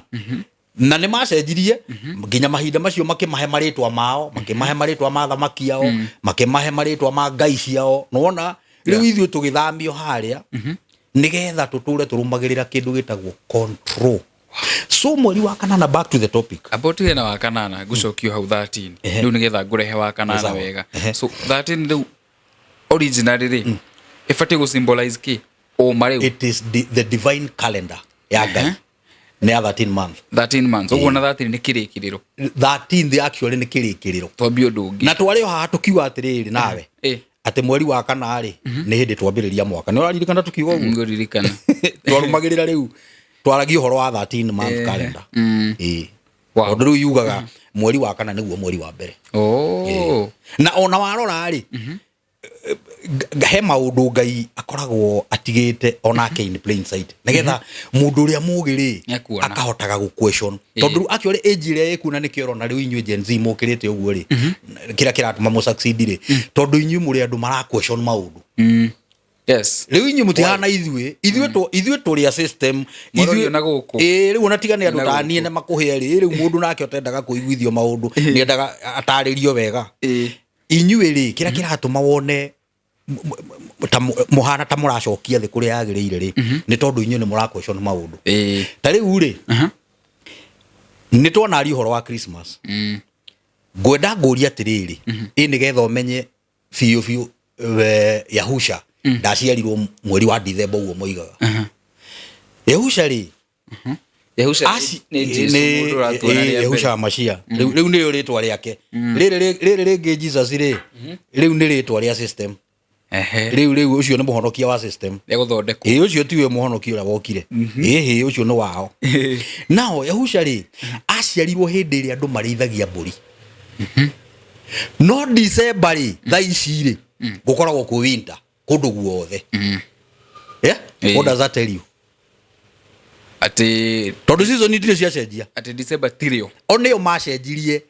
na nĩ macenjirie nginya mahinda macio, makĩmahe marĩtwa mao, makĩmahe marĩtwa ma thamaki ao, makĩmahe marĩtwa ma ngai ciao. Nona rĩu ithuĩ tũgĩthamio harĩa nĩgetha tũtũre tũrũmagĩrĩra kĩndũ gĩtagwo control. So mweri wa kanana, back to the topic. Amba ũtige na wa kanana, ngũcokio hau 13. Rĩu nĩgetha ngũrehe wa kanana wega. So 13 rĩu originally rĩ, ĩbatiĩ gũ symbolize kĩ ũma rĩu? It is the divine calendar ya Ngai nĩ ya 13 month. 13 months, ũguo na 13 nĩ kĩrĩkĩrĩro. 13th actually nĩ kĩrĩkĩrĩro. Twambie ũndũ ũngĩ. Na twarĩ o haha tũkiuga atĩrĩrĩ nawe, atĩ mweri wa kana rĩ, nĩ hĩndĩ twambĩrĩria mwaka. Nĩ ũraririkana tũkiuga ũguo? Ngũririkana. Twarũmagĩrĩra rĩu twaragia ũhoro wa 13 month calendar. Ĩĩ. Tondũ rĩu yugaga mweri wa kana nĩguo mweri wa mbere. Na ona warora rĩ, He maũndũ Ngai akoragwo atigĩte onake in plain sight, nĩgetha mũndũ ũrĩa mũgĩ rĩ, Nĩekuona. akahotaga gũ question, tondũ rĩu actually age ĩrĩa ĩkuo, na nĩkĩo ũrona rĩu inyuĩ Gen Z mũkĩrĩte ũguo rĩ, kĩrĩa kĩratũma mũ succeed rĩ, tondũ inyuĩ mũrĩ andũ mara question maũndũ. Rĩu inyuĩ mũtihana ithuĩ, ithuĩ tũrĩ a system. Mũrorio na gũkũ. Ĩĩ, rĩu ona tiga nĩ andũ Na ta gũkũ. niĩ na makũhĩa rĩ, rĩu mũndũ nake ũtendaga kũiguithio maũndũ nĩendaga atarĩrio wega. Inyuĩ rĩ, kĩrĩa kĩratũma wone ta mũhana ta mũracokia thĩ kũrĩa yagĩrĩire rĩ, nĩ tondũ inyuĩ nĩ mũra question maũndũ. Ta rĩu rĩ, nĩ twanaria ũhoro wa Christmas. Ngwenda ngũria atĩrĩrĩ, ĩ nĩgetha ũmenye biũ biũ we Yahusha ndaciarirwo mweri wa Dithemba ũguo moigaga. Yahusha rĩ, Yahusha nĩ Jesu mũndũ ũratuona rĩa mbere. Yahusha Mashia rĩu nĩrĩo rĩtwa rĩake rĩrĩ. Rĩrĩ rĩngĩ Jesus rĩ, rĩu nĩ rĩtwa rĩa system. Rĩu ũcio nĩ mũhonokia wa system. Rĩa gũthondekwo. Ĩ, ũcio tiwe mũhonokia ũrĩa wokire. Ĩhĩ, ũcio nĩ wao. Nao Yahusha rĩ, aciarirwo hĩndĩ ĩrĩa andũ marĩithagia mbũri, no December rĩ, thaa ici rĩ, gũkoragwo kwĩ winter kũndũ guothe. Yeah? What does that tell you? Atĩ Tondũ season itirĩ ciacenjia. Atĩ December tirĩo. O nĩo macenjirie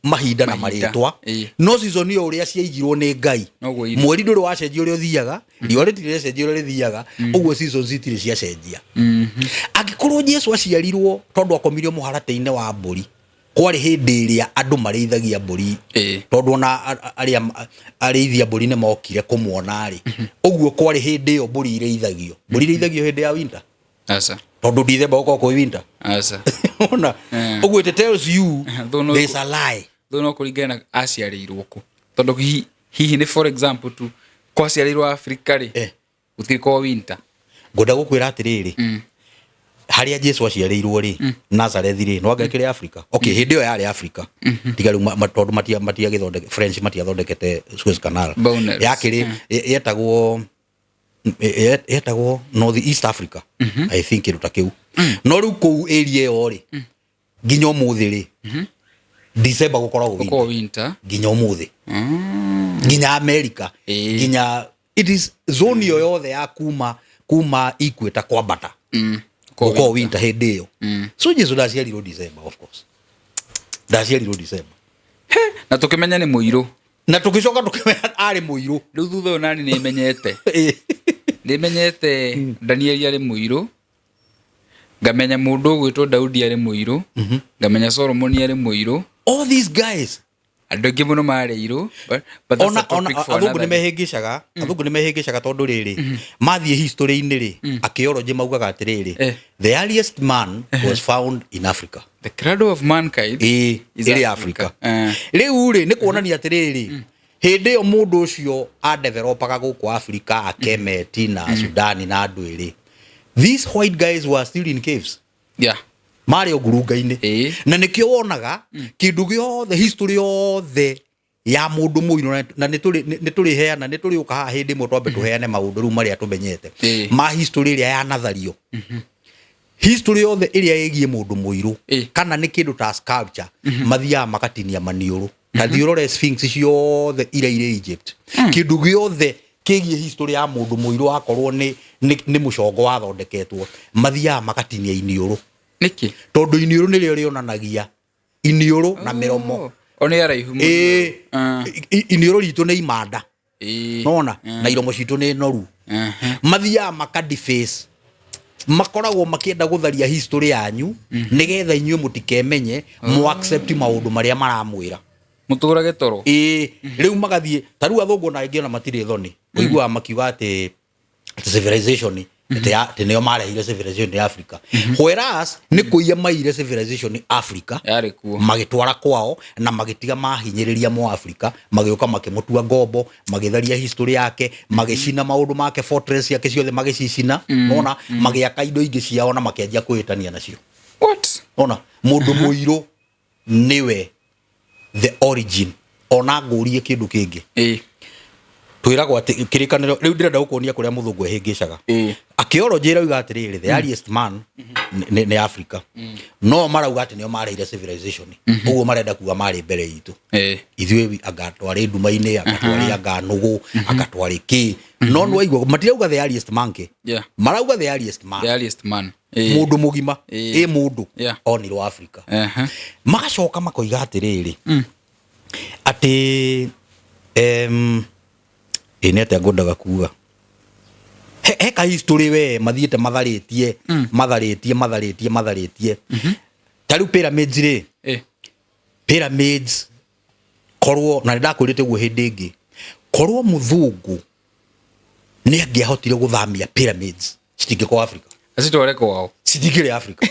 mahinda na Mahinda, marĩtwa, no season ĩyo ũrĩa ciaigirwo nĩ Ngai, Noguo irĩ. Mweri ndũrĩ wacenjia ũrĩa ũthiaga, riũa rĩtirĩ rĩacenjia ũrĩa rĩthiaga, ũguo seasons itirĩ ciacenjia. Angĩkorwo Jesu aciarirwo tondũ akomirio mũharatĩ-inĩ wa mbũri, kwarĩ hĩndĩ ĩrĩa andũ marĩithagia mbũri, tondũ ona arĩa arĩithia mbũri nĩ mokire kũmuona rĩ, ũguo kwarĩ hĩndĩ ĩyo mbũri irĩithagio. Mbũri irĩithagio hĩndĩ ya winter? Aca. Tondũ December gũkoragwo kwĩ winter. Aca. Ona ũguo it tells you Though no- there's a lie. Though no kũringana na aciarĩirwo kũ, tondũ hihi nĩ, for example tu, kwaciarĩirwo Africa rĩ, gũtirĩ kwa winter. Ngwenda gũkwĩra atĩrĩrĩ, harĩa Jesu aciarĩirwo rĩ, Nazareth rĩ, no anga ĩkĩrĩ Africa? Okay, hĩndĩ ĩyo yarĩ Africa, tiga rĩu tondũ matiagĩthondeke, French matiathondekete Suez Canal. Boundaries. Yakĩrĩ yetagwo North East Africa, I think, kĩndũ ta kĩu. No rĩu kũu area ĩyo rĩ, nginya ũmũthĩ rĩ, December gũkoragwo winter. Gũkorwo winter. Nginya ũmũthĩ, nginya America, nginya it is zone ĩyo yothe ya kuma equator kwambata, gũkorwo winter hĩndĩ ĩyo. So Jesu ndaciarirwo December, of course ndaciarirwo December. Na tũkĩmenya nĩ mũirũ. Na tũgĩcoka tũkĩmenya arĩ mũirũ. Rĩu thutha ũyũ nani nĩ menyete Danieli arĩ mũirũ, ngamenya mũndũ ũgwĩtwo Daudi arĩ mũirũ, ngamenya Solomoni arĩ mũirũ. All these guys. Andũ aingĩ mũno marĩ airũ, but that's Ona a topic ona for athũngũ nĩ another day. mehĩngĩcaga, athũngũ nĩ mehĩngĩcaga, tondũ rĩrĩ, mathiĩ history-inĩ rĩ, archaeology maugaga atĩrĩrĩ, the earliest man was found in Africa. The cradle of mankind is ĩrĩ Africa. Africa. Rĩu rĩ, nĩ kuonania atĩrĩrĩ, hĩndĩ ĩyo mũndũ ũcio adevelopaga gũkũ Africa, Akemeti na Sudani na andũ ĩrĩ, these white guys were still in caves. Marĩ o ngurunga-inĩ. Na nĩkĩo wonaga kĩndũ gĩothe, history yothe ya mũndũ mũirũ, na nĩ tũrĩheana, nĩ tũrĩũka haha hĩndĩ ĩmwe twambe tũheane maũndũ rĩu marĩa tũmenyete ma history ĩrĩa yanathario, history yothe ĩrĩa ĩgiĩ mũndũ mũirũ, kana nĩ kĩndũ ta sculpture, mathiaga magatinia maniũrũ. Ta thiĩ ũrore sphinx ciothe iria irĩ Egypt. Kĩndũ gĩothe kĩgiĩ history ya mũndũ mũirũ, akorwo nĩ mũcongo wathondeketwo, mathiaga magatinia iniũrũ. Nĩkĩ? Tondũ iniũrũ nĩrĩo rĩonanagia, iniũrũ na mĩromo. O nĩ araihu mũno. Ĩĩ. Iniũrũ ritũ nĩ imanda, nona na iromo citũ nĩ noru. Mathiaga makadiface, makoragwo makĩenda gũtharia history yanyu nĩgetha inyuĩ mũtikemenye, mu accept maũndũ marĩa maramwĩra. Mũtũrage toro. Ĩĩ, rĩu magathiĩ ta rĩu athũngũ ona aingĩ ona matirĩ thoni, ũiguaga makiuga atĩ civilization atĩ nĩo marehire civilization ya Africa, whereas nĩ kũiya maire civilization Africa. Yarĩ kuo. Magĩtwara kwao na magĩtiga mahinyĩrĩria mũ Africa, magĩũka makĩmũtua ngombo, magĩtharia history yake, magĩcina maũndũ make, fortress ciake ciothe magĩcicina, nona magĩaka indo ingĩ ciao na makĩanjia kwĩĩtania nacio. What? Ona mũndũ mũirũ nĩwe the origin. Ona ngũrie kĩndũ kĩngĩ, twĩragwo atĩ kĩrĩkanĩro rĩu, ndĩrenda gũkuonia kũrĩa mũthũngũ ehĩngĩcaga. Archaeology ĩrauga atĩrĩrĩ, the earliest man nĩ Africa, no marauga atĩ nĩo mareire civilization, ũguo marenda kuga marĩ mbere itũ. Ithuĩ anga twarĩ nduma-inĩ, anga twarĩ anga nũgũ, anga twarĩ kĩ, no nĩwaigua matirauga the earliest monkey. Marauga the earliest man. The earliest man. Mũndũ mũgima. Ĩ mũndũ onirwo Africa. Magacoka makoiga atĩrĩrĩ, atĩ ĩ nĩ atĩa ngwendaga kuga, he ka history we mathiĩte matharĩtie, matharĩtie, matharĩtie, matharĩtie. Ta rĩu pyramids rĩ, pyramids korwo na nĩ ndakwĩrĩte ũguo hĩndĩ ĩngĩ, korwo mũthũngũ nĩ angĩahotire gũthamia pyramids, citingĩkorwo Africa. Acitware kwao. Citingĩrĩ Africa.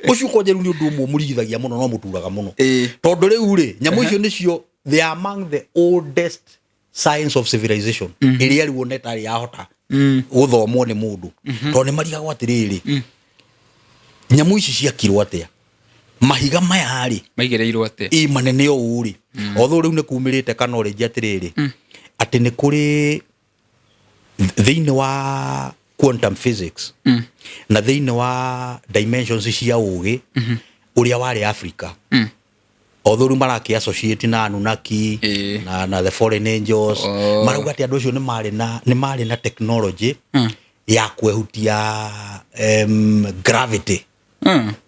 Ũcio kwanja rĩu nĩ ũndũ ũmwe mũrigithagia mũno no mũturaga mũno, tondũ rĩu rĩ, nyamũ icio nĩcio, they are among the oldest science of civilization ĩrĩa rĩu ona ĩtarĩ yahota gũthomwo nĩ mũndũ, tondũ nĩ marigagwo atĩrĩrĩ, nyamũ ici ciakirwo atĩa, mahiga maya rĩ maigĩrĩirwo atĩa? Ĩ manene ũũ rĩ. Although rĩu nĩ kumĩrĩte knowledge atĩrĩrĩ, atĩ nĩ kũrĩ thĩinĩ wa quantum physics na thĩinĩ wa dimensions cia ũgĩ ũrĩa warĩ Africa, although rĩu marakĩ associate na Anunnaki na the fallen angels. Marauga atĩ andũ acio nĩ marĩ na technology ya kwehutia gravity.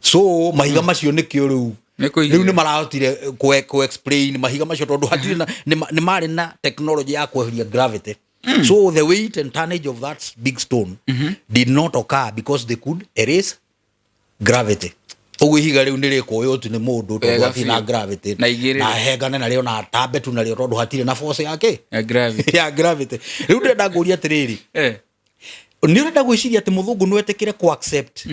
So mahiga macio nĩkĩo rĩu Nĩ kũigĩrĩra. Rĩu nĩ marahotire kũ explain mahiga macio, tondũ hatirĩ na nĩ marĩ na technology ya kweheria gravity. So the weight and tonnage of that big stone did not occur because they could erase gravity. Ũguo ihiga rĩu nĩ rĩkũywo tu nĩ mũndũ tondũ Wega hatirĩ na biũ. gravity. Na igĩrĩre. Na hengane narĩo na atambe tu narĩo tondũ hatirĩ na force yake Ya gravity. Ya gravity. Rĩu ndĩrenda ngũria atĩrĩrĩ, nĩ ũrenda gwĩciria atĩ mũthũngũ nĩ wetĩkĩre ku accept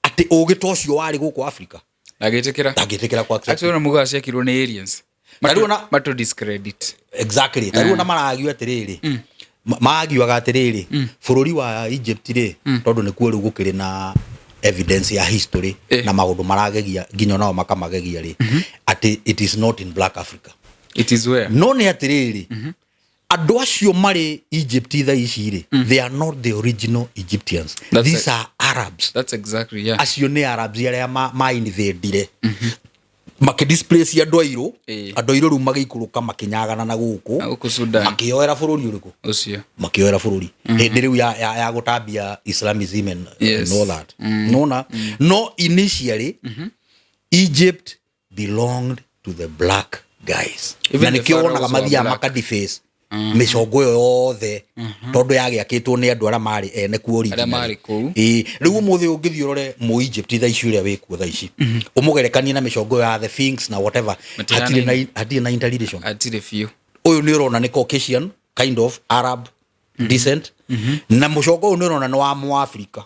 atĩ ũgĩ ta ũcio warĩ gũkũ Africa? Ndangĩtĩkĩra. Ndangĩtĩkĩra ku accept. Actually, ona mugaga ciakirwo nĩ aliens. Na rĩu ona- Matu discredit. Exactly. Ta rĩu ona maragio atĩrĩrĩ, magiuaga atĩrĩrĩ, bũrũri wa Egypt rĩ, tondũ nĩkuo rĩu gũkĩrĩ na evidence ya history na maũndũ maragegia nginya onao makamagegia rĩ, atĩ it is not in black Africa. It is where? No nĩ atĩrĩrĩ, andũ acio marĩ Egypt thaa ici rĩ, they are not the original Egyptians. That's These are Arabs. That's exactly, yeah. Acio nĩ Arabs arĩa ma invadire, makĩdisplace andũ airũ. Andũ airũ rĩu magĩikũrũka, makĩnyagana na gũkũ. Na gũkũ Sudan. Makĩoera bũrũri ũrĩkũ? Ũcio. Makĩoera bũrũri hĩndĩ rĩu ya gũtambia Islamism and all that. Nona no initially Egypt belonged to the black guys. Even Na the nĩkĩo wonaga pharaohs were mathiaga black. makadeface mĩcongo ĩyo yothe, tondũ yagĩakĩtwo nĩ andũ arĩa marĩ ene kuo Arĩa originally. marĩ kũu. Ĩĩ, rĩu ũmũthĩ ũngĩthiĩ ũrore mũ Egypt thaa ici ũrĩa wĩkuo thaa ici, ũmũgerekanie na mĩcongo ya the Sphinx na whatever, Matihanainie. hatirĩ na interrelation. Atirĩ biũ. Ũyũ nĩ ũrona nĩ Caucasian kind of Arab descent, na mũcongo ũyũ nĩ ũrona nĩ wa Mũafrika.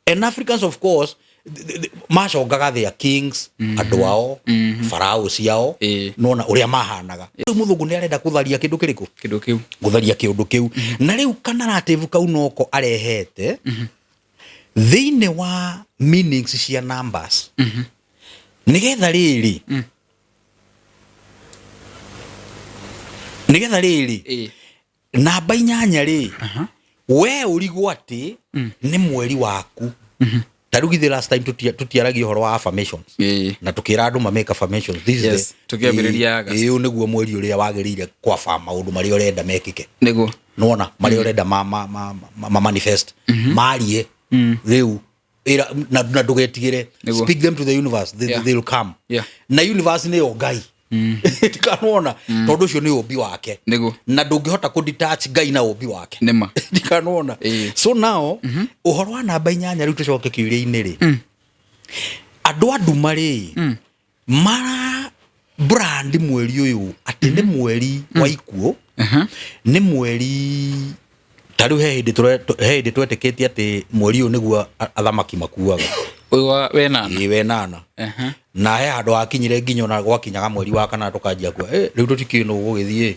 And Africans, of course, macongaga their kings, andũ ao, farao ciao. Nona ũrĩa mahanaga. Rĩu mũthũngũ nĩ arenda kũtharia kĩndũ kĩrĩkũ? Kĩndũ kĩu. Gũtharia kĩũndũ kĩu. Na rĩu kanarrative kau noko arehete thĩinĩ wa meanings cia numbers, nĩgetha rĩrĩ namba 8 rĩ, we ũrigwo atĩ nĩ mweri waku. Ta rĩu githĩ last time tũtiaragia ũhoro wa affirmations na tukĩra andũ ma make affirmations? This is Yes, tũkĩambĩrĩria August. Ĩĩ, ũyũ nĩguo mweri ũrĩa wagĩrĩire kwafa maũndũ marĩa ũrenda mekĩke. Nĩwona marĩa ũrenda ma manifest, marie rĩu. Na ndũgetigĩre. Speak them to the universe, they'll come. Na universe nĩyo Ngai, ndikanona, tondũ ũcio nĩ ũmbi wake. Na ndũngĩhota kũ detach Ngai na ũmbi wake. Nĩma. Ndikanona. So now ũhoro wa namba 8, rĩu tũcoke kĩũria-inĩ rĩ, andũ a nduma rĩ, mara brand mweri ũyũ atĩ nĩ mweri wa ikuũ, nĩ mweri ta rĩu he hĩndĩ twetĩkĩtie atĩ mweri ũyũ nĩguo athamaki makuaga. Ũyũ wa wenana. Ĩ, wenana. Na he handũ hakinyire nginya ona gwakinyaga mweri wa kana tũkanjia kuga, "Eh, rĩu tũtikĩũĩ nũ gũgĩthiĩ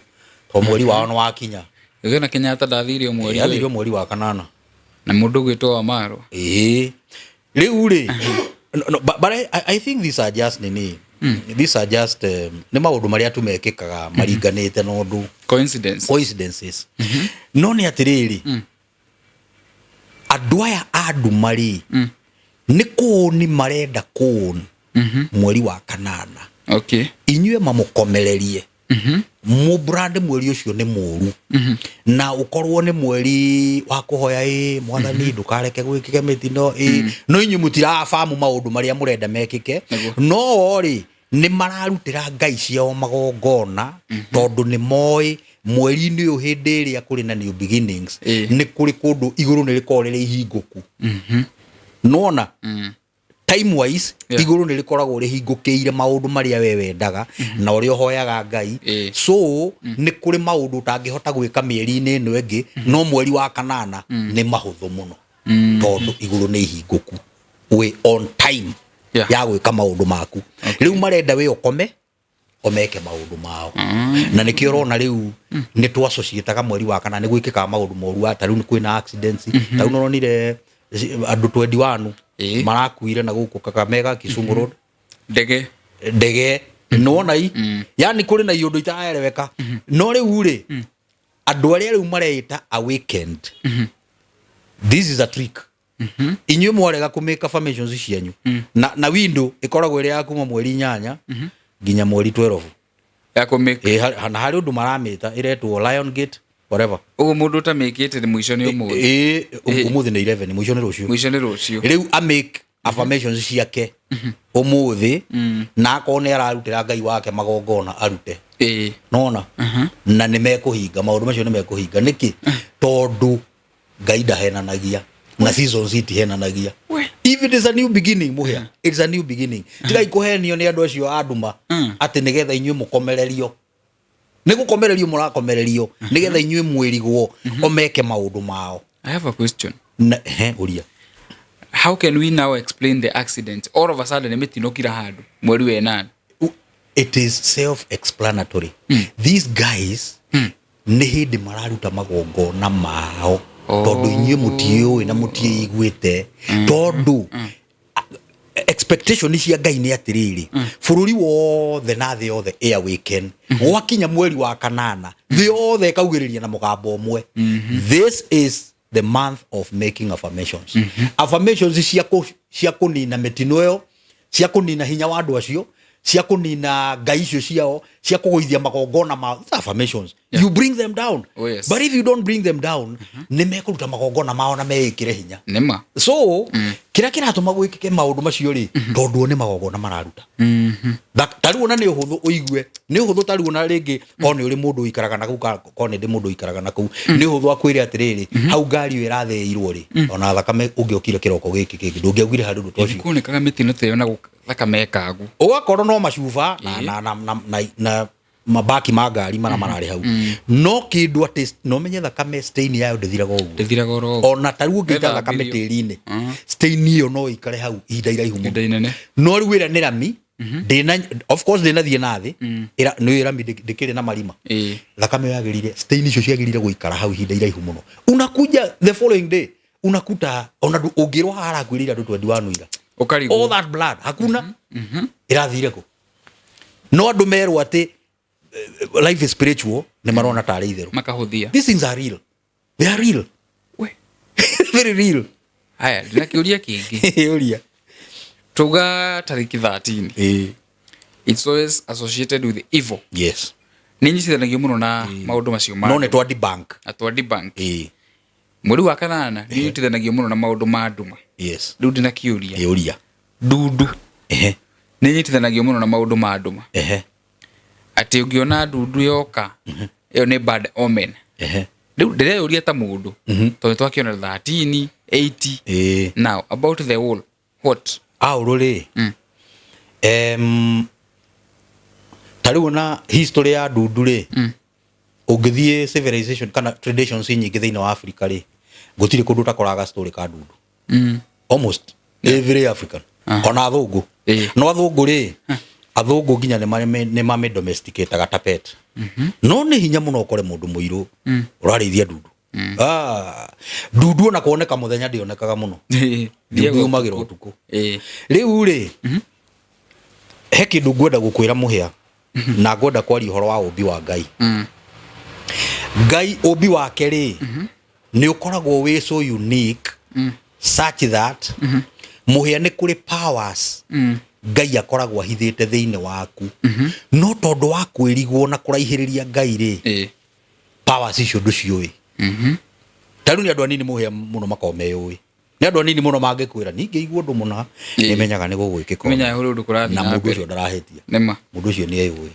to mweri wao nĩ wakinya." Gĩna Kenyatta ndathire o mweri Athire ũyũ. Mweri wa kanana. Na mũndũ ũgwĩtwo wa Marwa. Ĩĩ, rĩu rĩ, no, but I think these are just nini, these are just nĩ maũndũ marĩa tu mekĩkaga maringanĩte na ũndũ. Coincidence. Coincidences. No nĩ atĩrĩrĩ, Andũ aya a nduma rĩ, nĩ kũũni marenda kũũni mweri wa kanana. Inyuĩ mamũkomererie, mũbrand mweri ũcio nĩ mũru, na ũkorwo nĩ mweri wa kũhoya, ĩ Mwathani, ndũkareke gwĩkĩke mĩtino ĩ. No inyuĩ mũtirabamu maũndũ marĩa mũrenda mekĩke. No o rĩ, nĩ mararutĩra ngai ciao magongona, tondũ nĩ moĩ mweri-inĩ ũyũ, hĩndĩ ĩrĩa kũrĩ na new beginnings, nĩ kũrĩ kũndũ igũrũ nĩ rĩkoragwo rĩrĩ ihingũku, nĩwona? Time wise, igũrũ nĩ rĩkoragwo rĩhingũkĩire maũndũ marĩa we wendaga na ũrĩa ũhoyaga Ngai. So nĩ kũrĩ maũndũ ũtangĩhota gwĩka mĩeri-inĩ ĩno ĩngĩ, no mweri wa kanana nĩ mahũthũ mũno, tondũ igũrũ nĩ ihingũku, wĩ on time ya gwĩka maũndũ maku. Rĩu marenda wĩ ũkome o meke maũndũ mao, na nĩkĩo ũrona rĩu nĩ twacociĩtaga mweri wa kana nĩ gwĩkĩkaga maũndũ moru, ta rĩu nĩ kwĩna accidents, ta rĩu nĩũronire andũ 21 marakuire na gũkũ Kakamega, Kisumu Road. Ndege. Ndege, nĩwona i yani kũrĩ na iũndũ itaraereweka. No rĩu rĩ, andũ arĩa rĩu mareĩta awakened, this is a trick. Inyuĩ mwarega kũ make affirmations cianyu, na window ĩkoragwo ĩrĩ ya kuma mweri 8 nginya mweri 12. Ya kũ Ĩ, na harĩ ũndũ maramĩta ĩretwo Lion Gate, whatever. Ũguo mũndũ ũtamĩkĩte nĩ mũico nĩ ũmũthĩ. Ĩ, ũmũthĩ nĩ 11, mũico nĩ rũciũ. Mũico nĩ rũciũ. Rĩu amake affirmations ciake ũmũthĩ, na akorwo nĩ ararutĩra Ngai wake magongona, arute. Nona na nĩ mekũhinga maũndũ macio, nĩ mekũhinga. Nĩkĩ? Tondũ Ngai ndahenanagia na seasons itihenanagia. If it is a new beginning, muhia, it is a new beginning. Tigai kũhenio nĩ andũ acio a nduma atĩ nĩgetha inyuĩ mũkomererio. Nĩ gũkomererio mũrakomererio nĩgetha inyuĩ mwĩrigwo o meke maũndũ mao. I have a question. Na he ũria. How can we now explain the accident all of a sudden, nĩ mĩtino kila handũ mweri wa ĩnana? It is self explanatory. These guys nĩ hĩndĩ mararuta magongona mao, tondũ inyuĩ mũtiĩũĩ na mũtiĩiguĩte, tondũ expectation cia Ngai nĩ atĩrĩrĩ, bũrũri wothe na thĩ yothe ĩawaken. Gwakinya mweri wa kanana, thĩ yothe ĩkaugĩrĩria na mũgambo ũmwe, "This is the month of making affirmations." Affirmations cia kũnina mĩtino ĩyo, cia kũnina hinya wa andũ acio, cia kũnina ngai icio ciao, cia kũgũithia magongona mao. These are affirmations. You bring them down. But if you don't bring them down, nĩ mekũruta magongona mao na meĩkĩre hinya. Nĩma. So kĩrĩa kĩratũma gwĩkĩke maũndũ macio rĩ, tondũ o nĩ magongona mararuta. Ta rĩu ona nĩ ũhũthũ ũigue, nĩ ũhũthũ, ta rĩu ona rĩngĩ korwo nĩ ũrĩ mũndũ ũikaraga na kũu, korwo nĩ ndĩ mũndũ ũikaraga na kũu, nĩ ũhũthũ akwĩre atĩrĩrĩ, hau ngari ĩyo ĩrathĩirwo rĩ, ona thakame ũngĩokire kĩroko gĩkĩ kĩngĩ, ndũngĩaugire harĩ ũndũ ta ũcio. Kuonekaga mĩtino ta ĩyo na thakame ĩkagu. Ũgakorwo no macuba na mabaki ma ngari marĩa mararĩ hau, no kĩndũ atĩ no menye thakame stain yayo ndĩthiraga ũguo. Ndĩthiraga oro ũguo. Ona ta rĩu ũngĩita thakame Ĩthambirio. tĩri-inĩ, stain ĩyo no ĩikare hau ihinda iraihu mũno. Ihinda inene. No rĩu ĩrĩa nĩ rami, ndĩna, of course ndĩnathiĩ na thĩ. Nĩ rami ndĩkĩrĩ na marima. Thakame ĩyo yagĩrĩire, stain icio ciagĩrĩire gũikara hau ihinda iraihu mũno. Unakuja the following day, unakuta ona ũngĩrwo haha harakuĩrĩire andũ 21 ira, Ũkarigwo. All that blood, hakuna. Ĩrathire kũ? No andũ merwo atĩ life is spiritual, nĩ marona tarĩ itherũ. Makahũthia. These things are real, they are real. Very real. Haya, ndĩna kĩũria kĩngĩ. Ũria. Tuga tarĩki 13, it's always associated with evil. Nĩ nyitithanagio mũno na maũndũ macio ma No nĩ twa debunk. Na twa debunk. Mweri wa kanana nĩ nyitithanagio mũno na maũndũ ma nduma. Rĩu ndĩna kĩũria. Ũria. Ndundu nĩ nyitithanagio mũno na maũndũ ma nduma, atĩ ũngĩona ndundu yoka, ĩyo nĩ bad omen. Rĩu ndĩreyũria ta mũndũ, tondũ nĩ twakĩona 13 80, now about the whole what? Aũrũ rĩ, ta rĩu ona history ya ndundu rĩ, ũngĩthiĩ civilization kana traditions nyingĩ thĩinĩ wa Africa rĩ, gũtirĩ kũndũ ũtakoraga story ka ndundu. Almost every African, ona athũngũ. No athũngũ rĩ, athũngũ nginya nĩ mame domesticataga ta pet, no nĩ hinya mũno ũkore mũndũ mũirũ ũrarĩithia ndundu. Ah, ndundu ona kuoneka mũthenya ndĩonekaga mũno. Ndundu yumagĩra ũtukũ. Rĩu rĩ, he kĩndũ ngwenda gũkwĩra mũhĩa, na ngwenda kwaria ũhoro wa ũmbi wa Ngai. Ngai ũmbi wake rĩ, nĩ ũkoragwo wĩ so unique. Such that mũhĩa nĩ kũrĩ powers Ngai akoragwo ahithĩte thĩinĩ waku, no tondũ wa kwĩrigwo na kũraihĩrĩria Ngai rĩ, powers icio ndũciũĩ. Ta rĩu nĩ andũ anini mũhĩa mũno makoragwo meyũĩ, nĩ andũ anini mũno mangĩkwĩra ningĩ igua ũndũ mũna nĩmenyaga nĩ gũgwĩkĩka. Menyaga kũrĩ ũndũ kũrathiĩ na na mũndũ mbere. Ũcio ndarahĩtia. Nĩma. Mũndũ ũcio nĩ eyũĩ.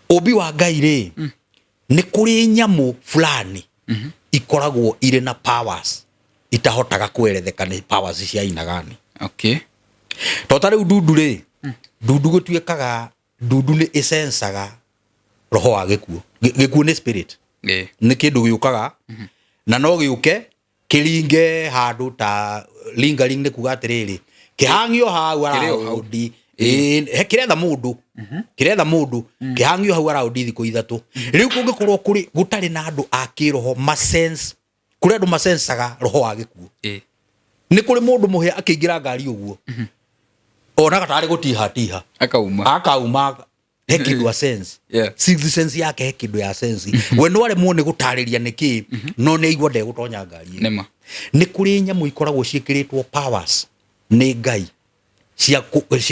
Ũmbi wa Ngai rĩ, nĩ kũrĩ nyamũ fulani ikoragwo irĩ na powers itahotaga kweretheka nĩ powers cia aina gani. To ta rĩu ndundu rĩ, ndundu gũtuĩkaga ndundu nĩ ĩsensaga roho wa gĩkuũ. Gĩkuũ nĩ spirit, nĩ kĩndũ gĩũkaga na no gĩũke kĩringe handũ ta lingering, nĩ kuga atĩrĩrĩ, kĩhang'io hau Kĩrĩ o hau. araundi. Ĩĩ, he kĩretha mũndũ, kĩretha mũndũ, kĩhang'io hau araundi thikũ 3. Rĩu kũngĩkorwo kũrĩ gũtarĩ na andũ a kĩroho masense, kũrĩ andũ masensaga roho wa gĩkuũ. Nĩ kũrĩ mũndũ mũhĩa akĩingĩra ngari ũguo onaga tarĩ gũtihatiha, akauma. Akauma he kĩndũ a sense. Sixth sense yake, he kĩndũ ya sense. We no aremwo nĩ gũtarĩria nĩkĩ, no nĩ aigua ndegũtonya ngari ĩyo. Nĩma. Nĩ kũrĩ nyamũ ikoragwo ciĩkĩrĩtwo powers nĩ Ngai cia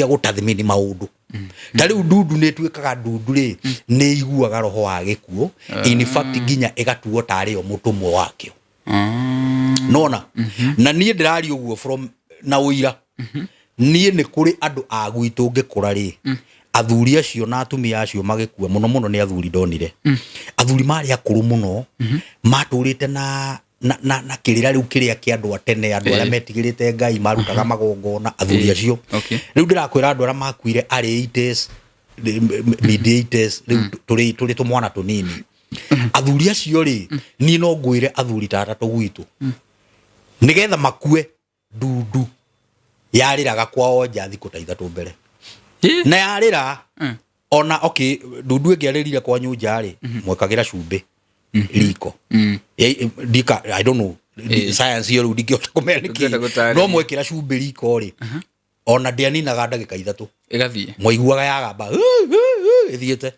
gũtathmini maũndũ. Ta rĩu ndundu nĩ ĩtuĩkaga, ndundu rĩ, nĩ iguaga roho wa gĩkuũ, in fact nginya ĩgatuo tarĩ yo mũtũmwo wakĩo. Nona na niĩ ndĩraria ũguo from na ũira. Niĩ nĩ kũrĩ andũ a gwitũ ngĩkũra rĩ, athuri acio na atumia acio magĩkua, mũno mũno nĩ athuri ndonire, athuri marĩ akũrũ mũno, matũrĩte na kĩrĩra rĩu kĩrĩa kĩa andũ a tene, andũ arĩa metigĩrĩte Ngai, marutaga magongona, athuri acio. Rĩu ndĩrakwĩra andũ arĩa makuire arĩ 80s, mid 80s, rĩu tũrĩ tũmwana tũnini. Athuri acio rĩ, niĩ no ngwĩre athuri ta atatũ gwitũ, nĩgetha makue, ndundu yarĩraga kwao nja thikũ ta 3 mbere. Na yarĩra, ona okay, ndundu ĩngĩarĩrire kwanyu nja rĩ, mwekagĩra cumbĩ riko. Ndika, I don't know science iyo rĩu ndingĩhota kũmenya nĩkĩ. Ndũngĩhota gũtarĩria. No mwekĩra cumbĩ riko rĩ, ona ndĩaninaga ndagĩka 3. Ĩgathiĩ. Mwaiguaga yagamba ĩthiĩte,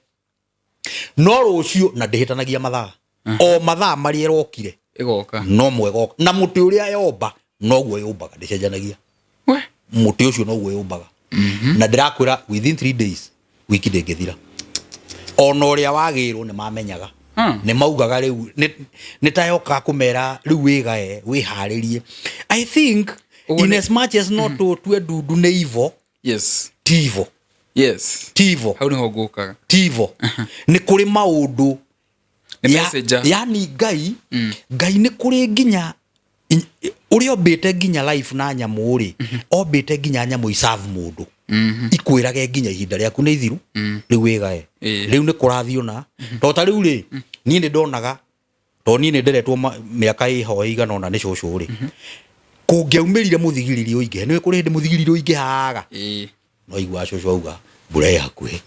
no rũciũ na ndĩhĩtanagia mathaa, o mathaa marĩa ĩrokire, ĩgoka. No mwegoka na mũtĩ ũrĩa yomba noguo yũmbaga, ndĩcenjanagia. We. Mũtĩ ũcio noguo yũmbaga, na ndĩrakwĩra within 3 days, wiki ndĩngĩthira, ona ũrĩa wagĩrwo nĩ mamenyaga. Nĩ maugaga rĩu nĩ ta yokaga kũmera rĩu wĩgae wĩharĩrie, I think. Ũguo In as much as no tũtue ndundu nĩ ivo, ti ivo. Ti ivo. Hau nĩho ngũkaga. Ti ivo, nĩ kũrĩ maũndũ Nĩ messenger. Yani Ngai nĩ kũrĩ nginya ũrĩa ombĩte nginya life na nyamũ rĩ, ombĩte nginya nyamũ iserve mũndũ, ikwĩrage nginya ihinda rĩaku nĩ ithiru, rĩu wĩgae. Rĩu nĩ kũrathiĩ ona to ta rĩu rĩ, niĩ nĩ ndonaga, to niĩ nĩ nderetwo mĩaka ĩho ĩigana ũna nĩ cũcũ rĩ, kũngĩaumĩrire mũthigiriri ũingĩhe, nĩ kũrĩ hĩndĩ mũthigiriri ũingĩhaga, no iguaga cũcũ auga mbura ĩ hakuhĩ.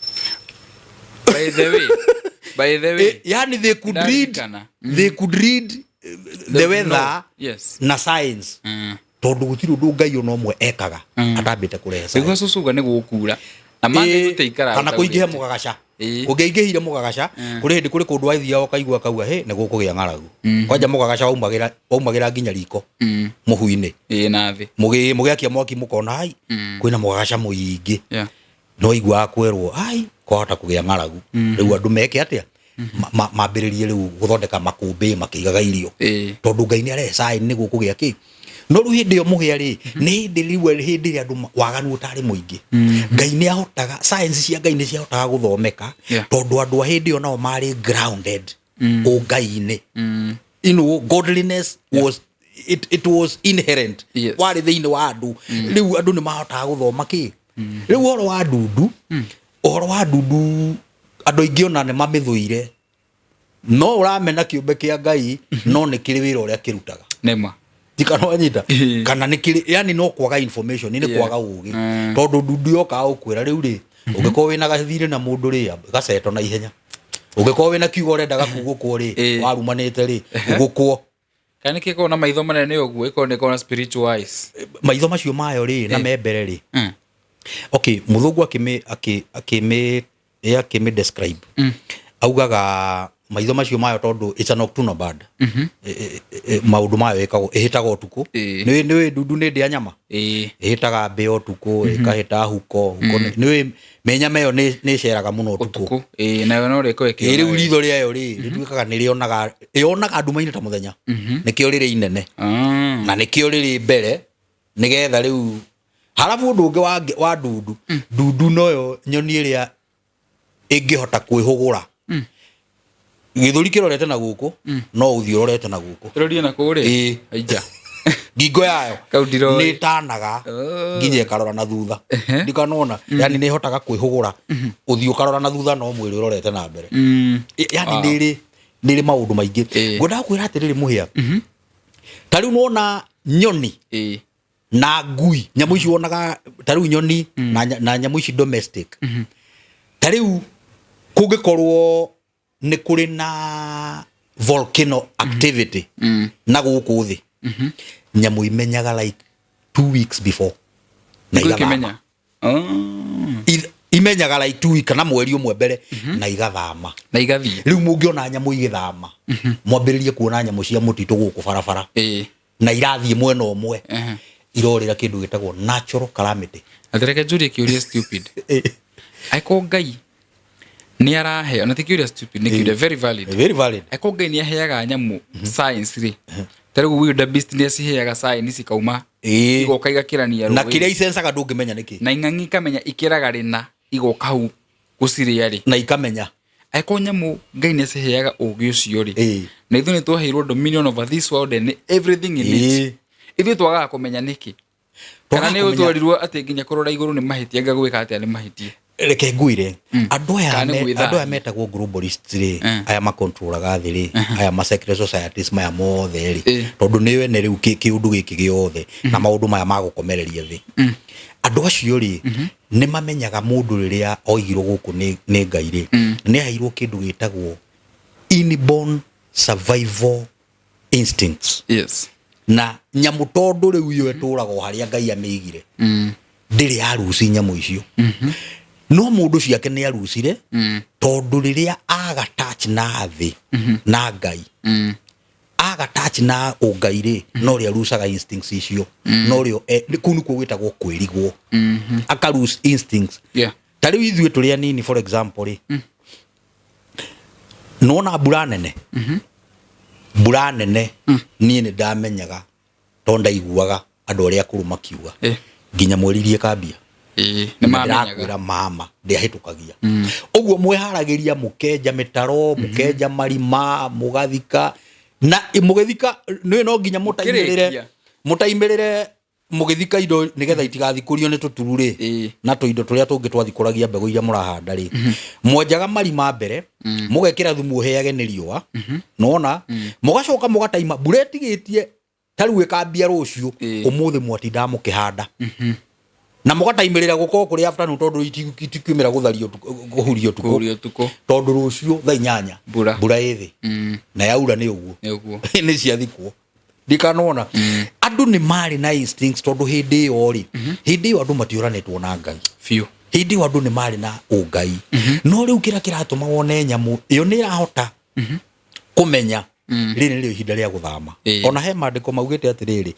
By the way Yani they could read Ndarikana. They could read the weather na science, tondũ gũtirĩ ũndũ Ngai ona ũmwe ekaga atambĩte kũrehe Nĩguo science. cũcũ uga nĩ gũkura na mangĩ gũtĩikara. Kana kũingĩhe mũgagaca. Kũngĩaingĩhire mũgagaca, kũrĩ hĩndĩ kũrĩ kũndũ wathiaga ũkaigua kauga hĩ nĩ gũkũgĩa ng'aragu. Kwanja mũgagaca waumagĩra nginya riko mũhu-inĩ. Ĩĩ, na thĩ. Mũgĩakia mwaki mũkona ai kwĩna mũgagaca mũingĩ. No iguaga kwerwo ai kwahota kũgĩa ng'aragu, rĩu andũ meke atĩa? Mambĩrĩrie rĩu gũthondeka makũmbĩ makĩigaga irio, tondũ Ngai nĩ arehe sign nĩ gũkũgĩa kĩ. No rĩu hĩndĩ ĩyo mũhĩa rĩ, nĩ hĩndĩ rĩu hĩndĩ ĩrĩa andũ waganu ũtarĩ mũingĩ, Ngai nĩ ahotaga, science cia Ngai nĩ ciahotaga gũthomeka, tondũ andũ a hĩndĩ ĩyo nao marĩ grounded ũngai-inĩ. Godliness was it was inherent, warĩ thĩinĩ wa andũ. Rĩu andũ nĩ mahotaga gũthoma kĩ. Rĩu ũhoro wa ndundu, ũhoro wa ndundu, andũ aingĩ ona nĩ mamĩthũire, no ũramena kĩũmbe kĩa Ngai, no nĩ kĩrĩ wĩra ũrĩa kĩrutaga. Nĩma. Tikana wanyita kana nĩ kĩrĩ, yani no kwaga information, nĩ kwaga ũgĩ, tondũ ndundu yokaga gũkwĩra rĩu rĩ, ũngĩkorwo wĩna gathirĩ na mũndũ rĩ, gaceto na ihenya. Ũngĩkorwo wĩna kiugo ũrendaga kugũkwo rĩ, warumanĩte rĩ, ũgũkwo. Kana nĩkĩ ĩkoragwo na maitho manene ũguo? Ĩkoragwo nĩ ĩkoragwo na spiritual eyes. Maitho macio mayo rĩ, na me mbere rĩ, okay, mũthũngũ akĩmĩ akĩ akĩmĩ ĩ akĩmĩ describe, augaga Maitho macio mayo, tondũ it's a nocturnal bird. Maũndũ mayo ĩkagwo, ĩhĩtaga ũtukũ. Nĩũĩ ndundu nĩ ndĩa nyama. Ĩhĩtaga mbĩa ũtukũ, ĩkahĩta huko huko. Nĩũĩ mĩnyama ĩyo nĩ ĩceraga mũno ũtukũ. Ũtukũ, ĩĩ, nayo no rĩko. Ĩ rĩu ritho rĩayo rĩ, rĩtuĩkaga nĩ rĩonaga, ĩyonaga nduma-inĩ ta mũthenya. Nĩkĩo rĩrĩ inene na nĩkĩo rĩrĩ mbere, nĩgetha rĩu harabu. Ũndũ ũngĩ wa ndundu, ndundu noyo nyoni ĩrĩa ĩngĩhota kwĩhũgũra gĩthũri kĩrorete na gũkũ, no ũthiũ ũrorete na gũkũ. Tũrorie na kũrĩa. Ĩĩ. Aija. Ngingo yayo Kau ndiroĩ. nĩ ĩtanaga nginya ĩkarora na thutha. Ndikanona, yani nĩ ĩhotaga kwĩhũgũra ũthiũ ũkarora na thutha, no mwĩrĩ ũrorete na mbere. Yani nĩ ĩrĩ maũndũ maingĩ. Ngwendaga kwĩra atĩrĩrĩ, mũhĩa, ta rĩu nona nyoni na ngui, nyamũ ici wonaga ta rĩu nyoni na nyamũ ici domestic, ta rĩu kũngĩkorwo nĩ kũrĩ na volcano activity na gũkũ thĩ, nyamũ imenyaga like 2 weeks before na Nĩguo igathama. ĩkĩmenya. Oh. Imenyaga like 2 weeks kana mweri ũmwe mbere na igathama. Na igathiĩ. Rĩu mũngĩona nyamũ igĩthama, mwambĩrĩrie kuona nyamũ cia mũtitũ gũkũ barabara na irathiĩ mwena ũmwe, irorĩra kĩndũ gĩtagwo natural calamity. Atĩ reke njũrie kĩũria stupid. Angĩkorwo Ngai nĩ arahe, ona ti kĩũria stupid, nĩ kĩũria very valid. Very valid. Angĩkorwo Ngai nĩ aheaga nyamũ science rĩ, ta rĩu wildebeest nĩ aciheaga sign cikauma, igoka igakĩrania Na rũĩ. kĩrĩa icencaga ndũngĩmenya nĩkĩ. Na ing'ang'i ikamenya ikĩraga rĩna, igoka hau gũcirĩa rĩ. Na ikamenya. Angĩkorwo nyamũ Ngai nĩ aciheaga ũgĩ ũcio rĩ, na ithuĩ nĩ twaheirwo dominion over this world and everything in it, ithuĩ twagaga kũmenya nĩkĩ? Kana Twagaga nĩ kũmenya- ũtwerirwo atĩ nginya kũrora igũrũ nĩ mahĩtia, nga gwĩka atĩa nĩ mahĩtia? Reke ngwire, andũ aya Kana nĩ gwĩthahia. Andũ aya metagwo globalists rĩ, aya makontrolaga thĩ rĩ, aya ma secret societies maya mothe rĩ, tondũ nĩo ene rĩu kĩũndũ gĩkĩ gĩothe na maũndũ maya ma gũkomereria thĩ, andũ acio rĩ, nĩ mamenyaga mũndũ rĩrĩa oigirwo gũkũ nĩ Ngai rĩ, nĩ aheirwo kĩndũ gĩtagwo inborn survival instincts. Na nyamũ, tondũ rĩu iyo ĩtũraga o harĩa Ngai amĩigire, ndĩrĩ yaruci nyamũ icio, no mũndũ ciake nĩ arucire, tondũ rĩrĩa aga touch na thĩ na Ngai, aga touch na ũngai rĩ, no rĩ arucaga instincts icio, no rĩo kũu nĩkuo gwĩtagwo kwĩrigwo, aka lose instincts. Ta rĩu ithuĩ tũrĩ anini, for example rĩ, nona mbura nene, mbura nene, niĩ nĩ ndamenyaga tondũ ndaiguaga andũ arĩa akũrũ makiuga nginya mweri iria ĩkambia. Nĩ Na mamenyaga. Ndĩrakwĩra mama ndĩahĩtũkagia ũguo, mwĩharagĩria, mũkenja mĩtaro, mũkenja marima, mũgathika, na mũgĩthika nĩ no nginya mũtaimĩrĩre. Mũkĩrĩkia. Mũtaimĩrĩre mũgĩthika indo nĩgetha itigathikũrio nĩ tũturu rĩ, na tũindo tũrĩa tũngĩ twathikũragia mbegũ iria mũrahanda rĩ. Mwenjaga marima mbere, mũgekĩra thumu ũhĩage nĩ riũa, nona mũgacoka mũgataima mbura ĩtigĩtie. Ta rĩu ĩkambia rũciũ, ũmũthĩ mwatindaga mũkĩhanda na mũgataimĩrĩra gũkorwo kũrĩ afternoon, tondũ itikiumĩra gũthario kũhurio ũtukũ. Kũhurio ũtukũ. Tondũ rũciũ thaa 8 Mbura. Mbura ĩ thĩ na yaura nĩ ũguo. Nĩ ũguo. Nĩ ciathikwo. Ndikanona andũ nĩ marĩ na instincts, tondũ hĩndĩ ĩyo rĩ, hĩndĩ ĩyo andũ matioranĩtwo na Ngai. Biũ. Hĩndĩ ĩyo andũ nĩ marĩ na ũngai, no rĩu kĩrĩa kĩratũma wone nyamũ ĩyo nĩ ĩrahota kũmenya rĩrĩ nĩrĩo ihinda rĩa gũthama. Ona he maandĩko maugĩte atĩrĩrĩ,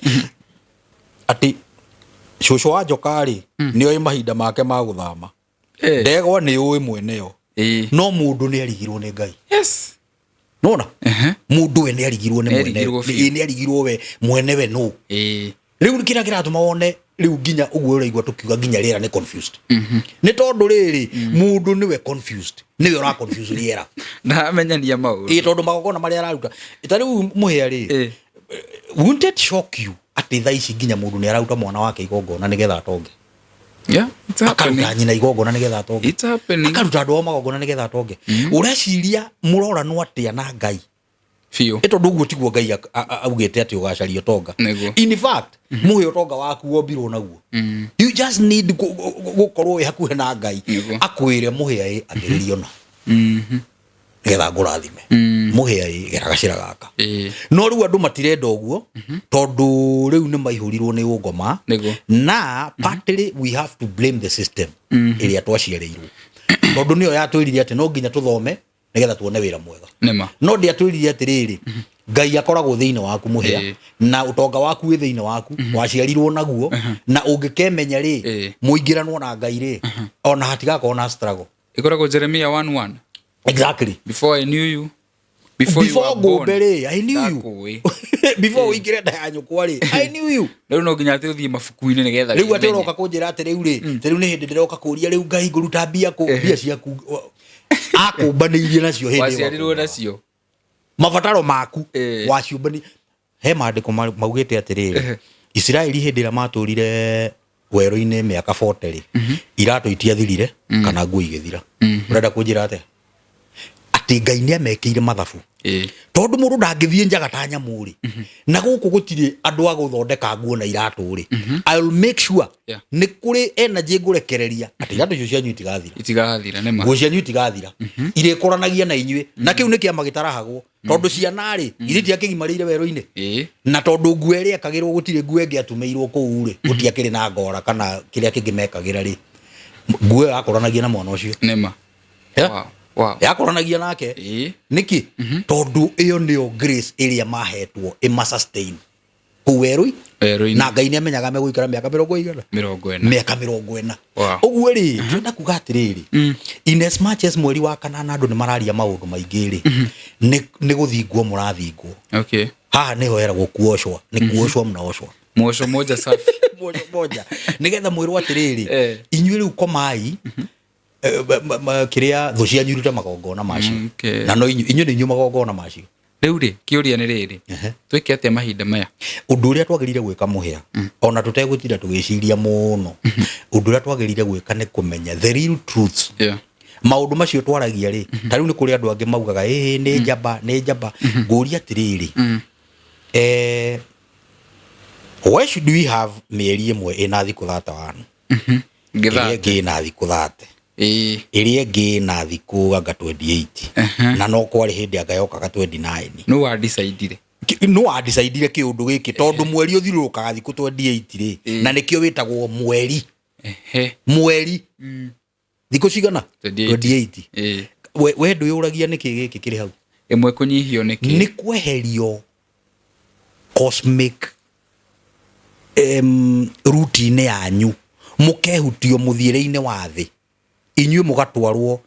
atĩ cũcũ wa njoka rĩ, nĩ oĩ mahinda make ma gũthama. Ndegwa nĩ ũĩ mweneyo. No mũndũ nĩ arigirwo nĩ Ngai. Nona mũndũ we nĩ arigirwo nĩ mwene. Nĩ arigirwo biũ. Ĩ, nĩ arigirwo we mwenewe nũ. Rĩu kĩrĩa kĩratũma wone rĩu nginya ũguo ũraigua tũkiuga nginya rĩera nĩ confused, nĩ tondũ rĩrĩ, mũndũ nĩwe confused, nĩwe ũra confuse rĩera. Ndamenyania maũndũ. Ĩ, tondũ magongona marĩa araruta, ta rĩu mũhĩa rĩ, wouldn't it shock you atĩ thaa ici nginya mũndũ nĩ araruta mwana wake igongona nĩgetha atonge? Yeah, it's happening. Akaruta nyina igongona nĩgetha atonge. It's happening. Akaruta andũ ao magongona nĩgetha atonge. Ũreciria mũroranwo atĩa na Ngai? Biũ. Ĩ, tondũ ũguo tiguo Ngai augĩte atĩ ũgacaria ũtonga. In fact, mũhĩ, ũtonga waku wombirwo naguo. You just need gũkorwo wĩ hakuhĩ na Ngai, akwĩre, "Mũhĩa ĩ, ambĩrĩria ona nĩgetha ngũrathime. Mũhĩa ĩ, gera gacĩra gaka." No rĩu andũ matirenda ũguo, tondũ rĩu nĩ maihũrirwo nĩ ũngoma. Na partly we have to blame the system ĩrĩa twaciarĩirwo, tondũ nĩyo yatwĩrire atĩ no nginya tũthome. Nĩgetha tuone wĩra mwega. Nĩma. No ndiatwĩrire atĩrĩrĩ, Ngai akoragwo thĩinĩ waku, mũhĩa, na ũtonga waku wĩ thĩinĩ waku, waciarirwo naguo, na ũngĩkemenya rĩ, mũingĩranwo na Ngai rĩ, ona hatigakorwo na struggle. Ĩkoragwo Jeremia 1:1. Exactly. Before I knew you, before you Before were born, ngũmbe rĩ, I knew you. Ndakũĩ. Before ũingĩre nda ya nyũkwa rĩ, I knew you. Rĩu no nginya atĩ ũthiĩ mabuku-inĩ nĩgetha Rĩu atĩ wĩmenye. ũroka kũnjĩra atĩ rĩu rĩ, ta rĩu nĩ hĩndĩ ndĩroka kũria rĩu Ngai ngũruta mbia kũ? Mbia ciaku akũmbanĩirie nacio hĩndĩ ĩyo Waciarirwo akũmbaga. Nacio. Mabataro maku waciũmbani. He maandĩko maugĩte atĩrĩrĩ, Isiraeli hĩndĩ ĩrĩa matũrire werũ-inĩ mĩaka 40 rĩ, iratũ itiathirire kana nguo igĩthira. Ũrenda kũnjĩra atĩa? Atĩ Ngai nĩ amekĩire mathabu, tondũ mũndũ ndangĩthiĩ njaga ta nyamũ rĩ, na gũkũ gũtirĩ andũ a gũthondeka nguo na iratũ rĩ, I'll make sure nĩ kũrĩ energy ngũrekereria atĩ iratũ icio cianyu itigathira. Itigathira, nĩma. Nguo cianyu itigathira, irĩkũranagia na inyuĩ, na kĩu nĩ kĩama gĩtarahagwo, tondũ ciana rĩ, irĩ tiakĩgimarĩire werũ-inĩ, na tondũ nguo ĩrĩa ĩkagĩrwo, gũtirĩ nguo ĩngĩ atumĩirwo kũu rĩ, gũtiakĩrĩ na ngora kana kĩrĩa kĩngĩ mekagĩra rĩ, nguo ĩyo yakũranagia na mwana ũcio. Nĩma. Yeah? Yakũranagia nake. Nĩkĩ? Tondũ ĩyo nĩyo grace ĩrĩa mahetwo ĩmasustain kũu werũ. Werũ-inĩ. Na Ngai nĩ amenyaga megũikara mĩaka mĩrongo igana? 40. Mĩaka 40. Wow. Ũguo rĩ, tũrenda kuga atĩrĩrĩ, in as much as mweri wa kanana andũ nĩ mararia maũndũ maingĩ rĩ, nĩ gũthingwo mũrathingwo. Haha nĩho heragwo kuoshwa, nĩ kuoshwa mnaoshwa. Mwosho moja safi. Moja moja, nĩgetha mwĩrwo atĩrĩrĩ, inyuĩ rĩu komai, kĩrĩa thũ cianyu irute magongona macio. Na no inyuĩ nĩ inyuĩ magongona macio. Rĩu rĩ, kĩũria nĩ rĩrĩ, twĩke atĩa mahinda maya? Ũndũ ũrĩa twagĩrĩire gwĩka, mũhĩa, ona tũtegũtinda tũgĩciria mũno, ũndũ ũrĩa twagĩrĩire gwĩka nĩ kũmenya the real truths. Maũndũ macio twaragia rĩ, ta rĩu nĩ kũrĩ andũ angĩ maugaga ĩhĩ nĩ njamba, nĩ njamba. Ngũria atĩrĩrĩ, why should we have mĩeri ĩmwe ĩna thikũ 31, ĩrĩa Ngĩtha ĩngĩ ĩna thikũ 30, ĩrĩa ĩngĩ ĩna thikũ anga 28, na no kwarĩ hĩndĩ anga yokaga 29? Nũ wandicaidire? No wandicaidire kĩũndũ gĩkĩ, tondũ mweri ũthiũrũrũkaga thikũ 28 rĩ, na nĩkĩo wĩtagwo mweri. Mweri thikũ cigana? 28. 28. We ndwĩyũragia nĩkĩ gĩkĩ kĩrĩ hau? Ĩmwe kũnyihio nĩkĩ? Nĩ kweherio cosmic routine yanyu, mũkehutio mũthiĩre-inĩ wa thĩ, inyuĩ mũgatwarwo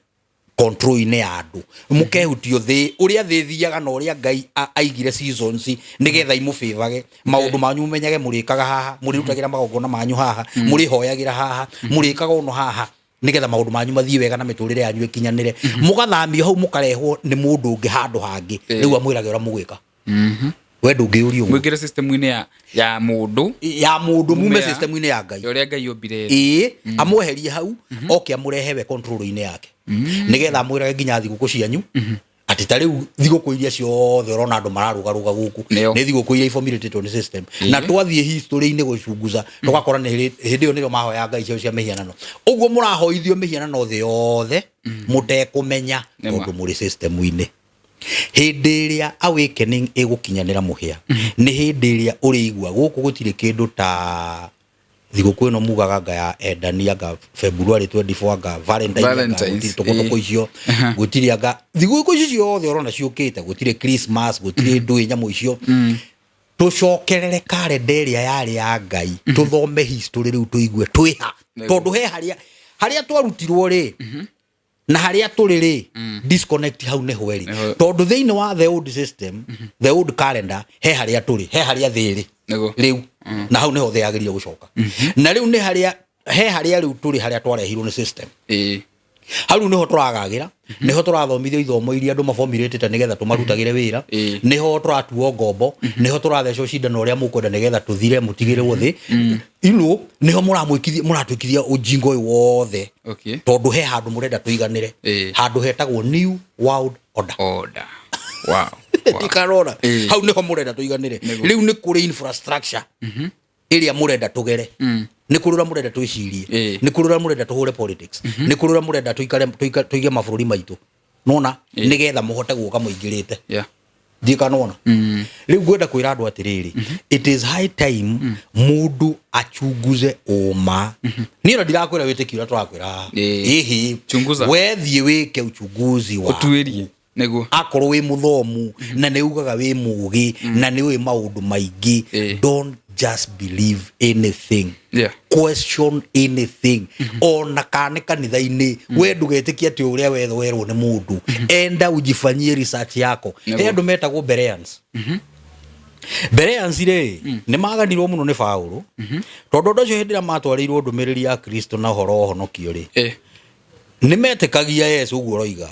control-inĩ ya andũ, mũkehutio thĩ ũrĩa thĩ thiaga na ũrĩa Ngai aigire seasons nĩgetha imũbĩvage maũndũ manyu, mũmenyage mũrĩkaga haha, mũrĩrutagĩra magongona manyu haha, mũrĩhoyagĩra haha, mũrĩkaga ũno haha, nĩgetha maũndũ manyu mathiĩ wega na mĩtũrĩre yanyu ĩkinyanĩre. Mũgathamio hau, mũkarehwo nĩ mũndũ ũngĩ handũ hangĩ, rĩu amwĩrage ũrĩa mũgwĩka. We ndũngĩũria ũguo. Mũingĩre system-inĩ ya mũndũ. Ya mũndũ, mume Mume system-inĩ ya Ngai. Ya ũrĩa Ngai ombire. Ĩĩ, amweherie hau, oke amũrehe we control-inĩ yake, nĩgetha amwĩrage nginya thigũkũ cianyu, atĩ ta rĩu thigũkũ iria ciothe ũrona andũ mararũgarũga gũkũ, nĩ thigũkũ iria iformulated nĩ system, na twathiĩ history-inĩ gũcunguza tũgakora nĩ hĩndĩ ĩyo nĩrĩo mahoya ngai ciao cia mĩhianano. Ũguo mũrahoithio mĩhianano thĩ yothe mũtekũmenya, tondũ mũrĩ system-inĩ. Hĩndĩ ĩrĩa awakening ĩgũkinyanĩra, mũhĩa, nĩ hĩndĩ ĩrĩa ũrĩigua gũkũ gũtirĩ kĩndũ ta thigũkũ ĩno mugaga anga ya endani, anga February 24, anga Valentine, anga Valentines, gũtirĩ tũkũtũkũ icio, gũtirĩ anga thigũkũ icio ciothe ũrona ciũkĩte, gũtirĩ Christmas, gũtirĩ ndũĩ nyamũ icio. Tũcokerere karenda ĩrĩa yarĩ ya Ngai, tũthome history rĩu, tũigue twĩha, tondũ he harĩa twarutirwo rĩ na harĩa tũrĩ rĩ, disconnect hau nĩho ĩrĩ. Tondũ thĩinĩ wa the old system, the old calendar, he harĩa tũrĩ, he harĩa thĩ ĩrĩ rĩu, na hau nĩho thĩ yagĩrĩire gũcoka. Na rĩu nĩ harĩa, he harĩa rĩu tũrĩ, harĩa twarehirwo nĩ system, hau rĩu nĩho tũragagĩra, nĩho tũrathomithio ithomo iria andũ mabomirĩtĩte nĩgetha tũmarutagĩre wĩra, nĩho tũratuo ngombo, nĩho tũrathecwo cindano ũrĩa mũkwenda nĩgetha tũthire mũtigĩrĩrwo thĩ ino, nĩho mũramwĩkithia, mũratwĩkithia ũjinga ũyũ wothe, tondũ he handũ mũrenda tũiganĩre, handũ hetagwo New World Order. Order. Ndikarora. Hau nĩho mũrenda tũiganĩre. Rĩu nĩ kũrĩ infrastructure ĩrĩa mũrenda tũgere, nĩ kũrĩ ũrĩa mũrenda twĩcirie, nĩ kũrĩ ũrĩa mũrenda tũhũre politics, nĩ kũrĩ ũrĩa mũrenda tũikare, tũige mabũrũri maitũ, nona nĩgetha mũhote gũka mũingĩrĩte. Ndiĩ kana nona. Rĩu ngwenda kwĩra andũ atĩrĩrĩ, it is high time mũndũ achunguze ũma. Niĩ ona ndirakwĩra wĩtĩkie ũrĩa tũrakwĩra haha. Ĩhĩ. Chunguza. We thiĩ wĩke uchunguzi waku. Ũtuĩrie. Nĩguo. Akorwo wĩ mũthomu na nĩ ugaga wĩ mũgĩ na nĩ ũĩ maũndũ maingĩ, don't just believe anything. Question anything, ona kana nĩ kanitha-inĩ. We ndũgetĩkie atĩ ũrĩa wetho werwo nĩ mũndũ. Enda ujifanyie research yako. He andũ metagwo Bereans. Bereans rĩ, nĩ maganirwo mũno nĩ Paũlũ, tondũ andũ acio hĩndĩ ĩrĩa matwarĩirwo ndũmĩrĩri ya Kristo na ũhoro wa ũhonokio rĩ, nĩ metĩkagia Yesu ũguo ũroiga,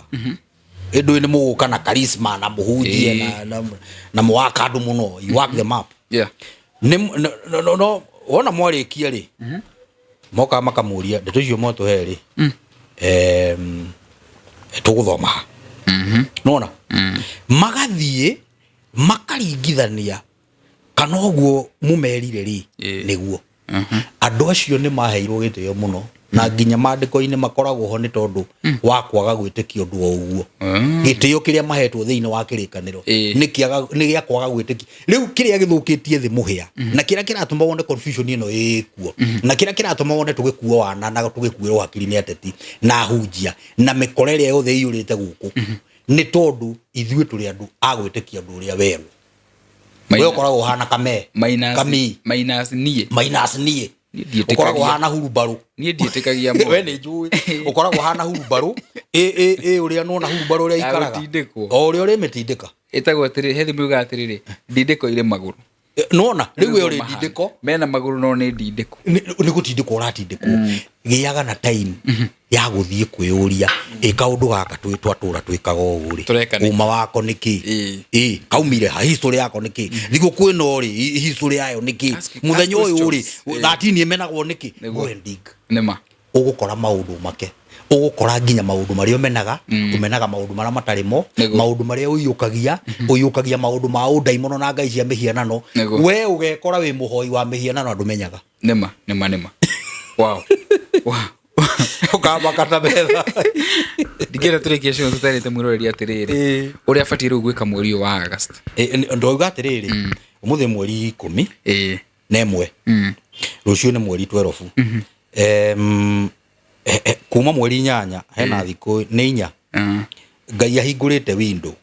ĩndũ nĩ mũgũka na charisma na mũhunjie na mũwaka andũ mũno, you work them up. Nĩ no, no, no, wona mwarĩkia rĩ, mokaga makamũria ndeto icio mwatũhe rĩ, tũgũthoma ha? Nona magathiĩ makaringithania kana ũguo mũmerire rĩ, nĩguo. Andũ acio nĩ maheirwo gĩtĩo mũno na nginya maandĩko-inĩ makoragwo ho nĩ tondũ wa kwaga gwĩtĩkia ũndũ o ũguo. Gĩtĩo kĩrĩa mahetwo thĩinĩ wa kĩrĩkanĩro nĩ nĩ gĩa kwaga gwĩtĩkia. Rĩu kĩrĩa gĩthũkĩtie thĩ mũhĩa na kĩrĩa kĩratũma wone confusion ĩno ĩkuo na kĩrĩa kĩratũma wone tũgĩkuo wana na tũgĩkuĩrwo hakiri nĩ ateti na ahunjia na mĩkora ĩrĩa yothe ĩiyũrĩte gũkũ nĩ tondũ ithuĩ tũrĩ andũ a gwĩtĩkia ũndũ ũrĩa werwo. We ũkoragwo ũhana kame. Minus. Kami. Minus niĩ. Minus niĩ. Niĩ ndiĩtĩkagia. Ũkoragwo ũhana hurumbarũ. Niĩ ndiĩtĩkagia. We nĩ njũĩ ũkoragwo ũhana hurumbarũ ĩ ĩ ĩ ũrĩa nona hurumbarũ ũrĩa ikaraga. Gũtindĩkwo. O ũrĩa ũrĩmĩtindĩka. Ĩtagwo atĩrĩ, he thimũ yugaga atĩrĩrĩ, ndindĩko irĩ magũrũ. Nona rĩu we ũrĩ ndindĩko. Mena magũrũ no nĩ ndindĩko. Nĩ gũtindĩkwo ũratindĩkwo. Gĩaga na time ya gũthiĩ kwĩyũria, ĩ kaũndũ gaka twĩ twatũra twĩkaga ũũ rĩ, Tũreka nĩkĩ? Ũma wako nĩ kĩ? Ĩ kaumire ha? History yako nĩ kĩ? Thigũkũ ĩno rĩ, history yayo nĩ kĩ? Mũthenya ask ũyũ rĩ, questions. 13 ĩmenagwo nĩkĩ? Nĩguo. Go and dig. Nĩma. Ũgũkora maũndũ make, ũgũkora nginya maũndũ marĩa ũmenaga, ũmenaga maũndũ marĩa matarĩ mo. Nĩguo. Maũndũ marĩa ũiyũkagia, ũiyũkagia maũndũ ma ũndaimono na ngai cia mĩhianano. Nĩguo. We ũgekora wĩ mũhoi wa mĩhianano, andũ menyaga. Nĩma, nĩma, nĩma. Wow. Ũkamaka ta metha. Ndingĩenda tũrĩkie cio tũtarĩte mwĩroreri atĩrĩrĩ, ũrĩa abatiĩ rĩu gwĩka mweri ũyũ wa August. Ndoiga atĩrĩrĩ, ũmũthĩ mweri 11 na ĩmwe, rũciũ nĩ mweri 12. Kuma mweri 8 hena thikũ nĩ 4 Ngai ahingũrĩte window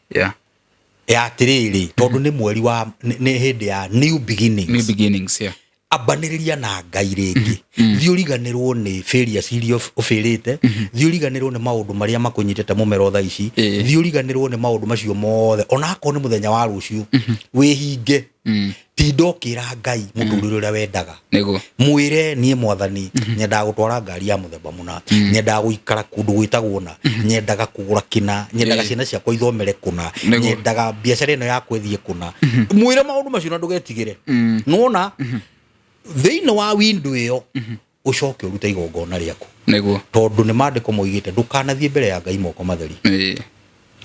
ya atĩrĩrĩ, tondũ nĩ mweri wa nĩ hĩndĩ ya new beginnings. New beginnings, yeah. Ambanĩrĩria na Ngai rĩngĩ. Thiĩ ũriganĩrwo nĩ failures iria ũbĩrĩte, thiĩ ũriganĩrwo nĩ maũndũ marĩa makũnyitĩte mũmero thaa ici, thiĩ ũriganĩrwo nĩ maũndũ macio mothe, ona akorwo nĩ mũthenya wa rũciũ, wĩhinge, tinda ũkĩra Ngai mũtũrĩre ũrĩa wendaga. Mwĩre, niĩ Mwathani nyendaga gũtwara ngari ya mũthemba mũna, nyendaga gũikara kũndũ gwĩtagwo na, nyendaga kũgũra kĩna, nyendaga ciana ciakwa ithomere kũna, nyendaga biacara ĩno yakwa ĩthiĩ kũna. Mwĩre maũndũ macio na ndũgetigĩre. Nĩwona thĩinĩ wa window ĩyo, ũcoke ũrute igongona rĩaku. Tondũ nĩ maandĩko moigĩte ndũkanathiĩ mbere ya Ngai moko matheri.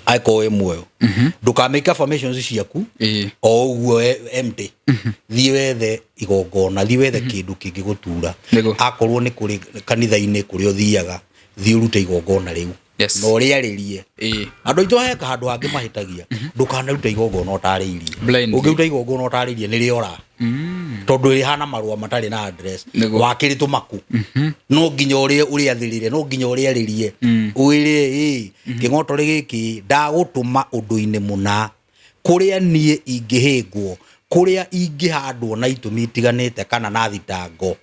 Angĩkorwo wĩ muoyo, ndũkamake affirmations ciaku o ũguo empty. Thiĩ wethe igongona, thiĩ wethe kĩndũ kĩngĩgũtura. Akorwo nĩ kũrĩ kanitha-inĩ kũrĩa ũthiaga, thiĩ ũrute igongona rĩu na ũrĩarĩrie. Andũ aitũ heka handũ hangĩ mahĩtagia, ndũkanarute igongona ũtarĩirie. Blindly. Ũngĩruta igongona ũtarĩirie, nĩ rĩora, tondũ rĩhana marũa matarĩ na address. Wakĩrĩtũma kũ? No nginya ũrĩa ũrĩathĩrĩre, no nginya ũrĩarĩrie, wĩre ĩ kĩng'otorĩ gĩkĩ ndagũtũma ũndũ-inĩ mũna kũrĩa niĩ ingĩhĩngwo, kũrĩa ingĩhandwo na itũmi itiganĩte kana na thitango.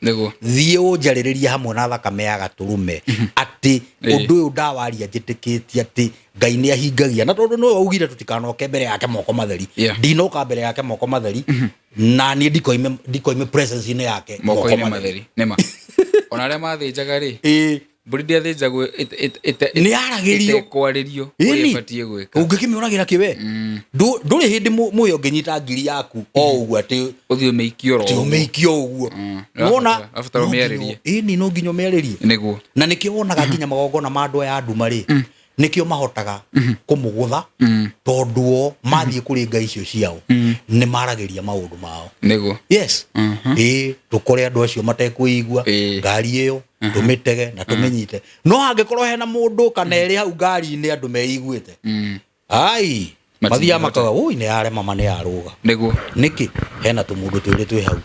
Thiĩ ũnjarĩrĩrie hamwe na thakame ya gatũrũme atĩ ũndũ ũyũ ndawaria njĩtĩkĩtie atĩ Ngai nĩ ahingagia, na tondũ nĩwe waugire tũtikanoke mbere yake moko matheri, ndinoka mbere yake moko matheri, na niĩ ndikoime presence-inĩ yake moko-inĩ matheri. Nĩma, ona arĩa mathĩnjaga rĩ, mbũri ndĩathĩnjagwo Nĩ yaragĩrio. ĩtekwarĩrio ũrĩa ĩbatiĩ gwĩka. Ũngĩkĩmĩũragĩra kĩwe? Ndũrĩ hĩndĩ mũya ũngĩnyita ngiri yaku o ũguo atĩ ũthiĩ ũmĩikie oro atĩ ũguo. Ũmĩikie o ũguo. Nĩwona? Ũrabatara ũmĩarĩrie. Ĩni, no nginya ũmĩarĩrie. Na nĩkĩo wonaga nginya magongona ma andũ aya a nduma rĩ, nĩkĩo mahotaga kũmũgũtha, tondũ o mathiĩ kũrĩ ngai icio ciao nĩ maragĩria maũndũ mao. Yes, ĩĩ, tũkore andũ acio matekwĩigua. Ngari ĩyo tũmĩtege na tũmĩnyite, no angĩkorwo hena mũndũ kana erĩ hau ngari-inĩ andũ meiguĩte, ai, mathiaga makaga ui nĩ yarema, ma nĩ yarũga. Nĩkĩ hena tũmũndũ twĩrĩ twĩ hau?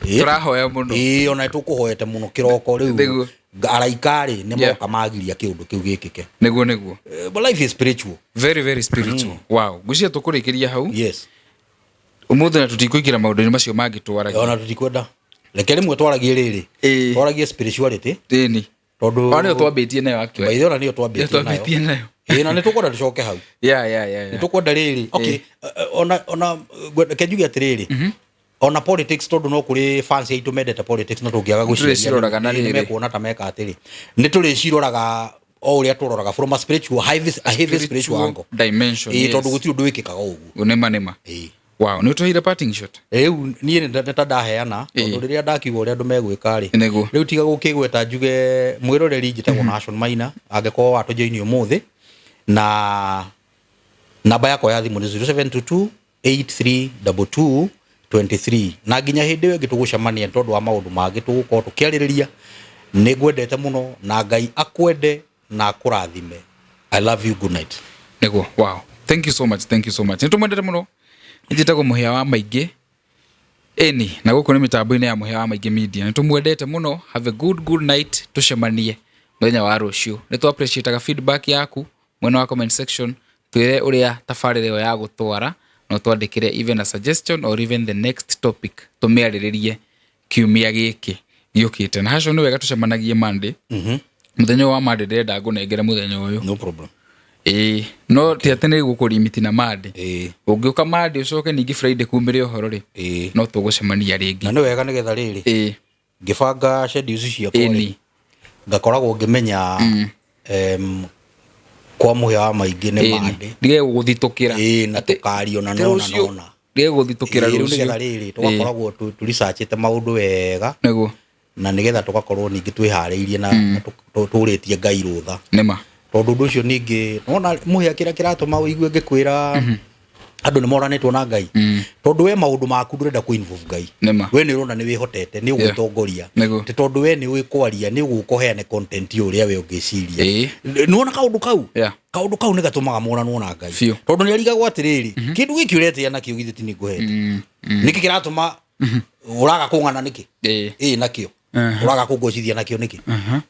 Tũrahoya mũno. Ĩĩ, ona tũkũhoete mũno kĩroko rĩu. Araika rĩ nĩ moka magiria kĩũndũ kĩu gĩkĩke. Nĩguo nĩguo. But life is spiritual. Very very spiritual. Wow, ngwĩciria tũkũrĩkĩria hau. Yes. Ũmũthĩ na tũtikũingĩra maũndũ-inĩ macio mangĩ twaragia. Ona tũtikwenda, reke rĩmwe twaragie rĩrĩ. Twaragie spirituality. Ĩni. Tondũ ona nĩyo twambĩtie nayo actually. By the way, ona nĩyo twambĩtie nayo. Twambĩtie nayo. Ĩĩ, na nĩ tũkwenda tũcoke hau. Yeah. Nĩ tũkwenda rĩrĩ, okay, ona reke njuge atĩrĩrĩ, ona politics, tondũ no kũrĩ fans aitũ mendete politics, na tũngĩaga gũciaria Tũrĩciroraga na nĩ rĩrĩ. Mekuona ta meka atĩrĩ, nĩ tũrĩciroraga o ũrĩa tũroraga from a heavy spiritual angle. Dimension. Ĩĩ. Tondũ gũtirĩ ũndũ wĩkĩkaga ũguo. Nĩma nĩma. Ĩĩ. Wow, nĩ ũtũheire parting shot. Rĩu niĩ nĩ ta ndaheana, tondũ rĩrĩa ndakiuga ũrĩa andũ megwĩka rĩ, rĩu tiga gũkĩgweta njuge mwĩroreri, njĩtagwo Nashon Maina, angĩkorwo watũjoini ũmũthĩ, na namba yakwa ya thimũ nĩ 0722 8322 23, na nginya hĩndĩ ĩyo ĩngĩ tũgũcemania nĩ tondũ wa maũndũ mangĩ tũgũkorwo tũkĩarĩrĩria. Nĩ ngwendete mũno, na Ngai akwende na akũrathime. I love you, good night. Nĩguo. Wow, thank you so much, thank you so much. Nĩ tũmwendete mũno. Njĩtagwo Mũhĩa wa Maingĩ, ĩni, na gũkũ nĩ mĩtambo-inĩ ya Mũhĩa wa Maingĩ Media. Nĩ tũmwendete mũno. Have a good good night. Tũcemanie mũthenya wa rũciũ. Nĩ tũ appreciateaga feedback yaku mwena wa comment section. Twĩre ũrĩa tabarĩra ĩyo ya gũtwara, na ũtwandĩkĩre even a suggestion or even the next topic tũmĩarĩrĩrie kiumia gĩkĩ gĩũkĩte. Na hacio nĩ wega tũcemanagie Monday. Mũthenya ũyũ wa Monday ndĩrenda ngũnengere mũthenya ũyũ. No problem. Ĩĩ, no ti atĩ nĩ gũkũrimiti na Monday. Ũngĩũka Monday ũcoke ningĩ Friday kumĩre ũhoro rĩ, no tũgũcemania rĩngĩ. Na nĩ wega nĩgetha rĩrĩ, ngĩbanga schedules ciakwa rĩ, ngakoragwo ngĩmenya kwa Mũhĩa wa Maingĩ nĩ Monday. Ndige gũgũthitũkĩra. Ĩĩ, na tũkario na Atĩ nona rũciũ. nona. Ndige gũgũthitũkĩra. Ĩĩ, rĩu rũciũ. Nĩgetha rĩrĩ, tũgakoragwo tũricaachĩte maũndũ wega, na nĩgetha tũgakorwo ningĩ twĩharĩirie na tũrĩtie Ngai rũtha, tondũ ũndũ ũcio ningĩ nona Mũhĩa kĩrĩa kĩratũma ũigue ngĩkwĩra andũ nĩ moranĩtwo na Ngai, tondũ we maũndũ maku ndũrenda kũ involve Ngai. We nĩ ũrona nĩ wĩhotete, nĩ ũgwĩtongoria. Tĩ tondũ we nĩ ũĩ kwaria, nĩ ũgũka ũheane content ũrĩa we ũngĩciria. Nĩwona kaũndũ kau? Kaũndũ kau nĩ gatũmaga moranwo na Ngai. Tondũ nĩ arigagwo atĩrĩrĩ, kĩndũ gĩkĩ ũretĩa nakĩo githĩ ti nĩ ngũhete? Nĩkĩ kĩratũma ũraga kũng'ana nĩkĩ? Ĩĩ, nakĩo ũraga kũngocithia nakĩo nĩkĩ?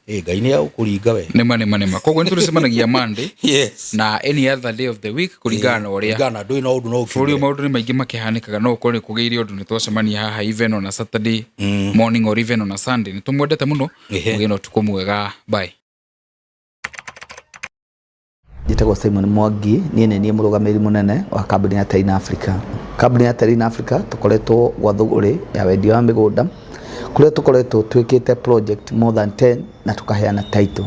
Ĩĩ, Ngai nĩ agũkũringa we. Nĩma nĩma nĩma. Koguo nĩ tũrĩcemanagia Monday na any other day of the week kũringana na ũrĩa Kũringana na ndũĩ no ũndũ no bũrũri ũyũ ũkiumĩre. Maũndũ nĩ maingĩ makĩhanĩkaga, no ũkorwo nĩ kũgĩire ũndũ nĩ twacemania haha even on a Saturday morning or even on a Sunday. Nĩ tũmwendete mũno. Mũgĩe na ũtukũ mwega. Bye. Njĩtagwo Simon Mwangi, niĩ nĩ niĩ mũrũgamĩrĩri mũnene wa kambuni ya Terrain Africa. Kambuni ya Terrain Africa tũkoretwo gwa thũgũrĩ ya wendia wa mĩgũnda, kũrĩa tũkoretwo twĩkĩte project more than 10 na tũkaheana title.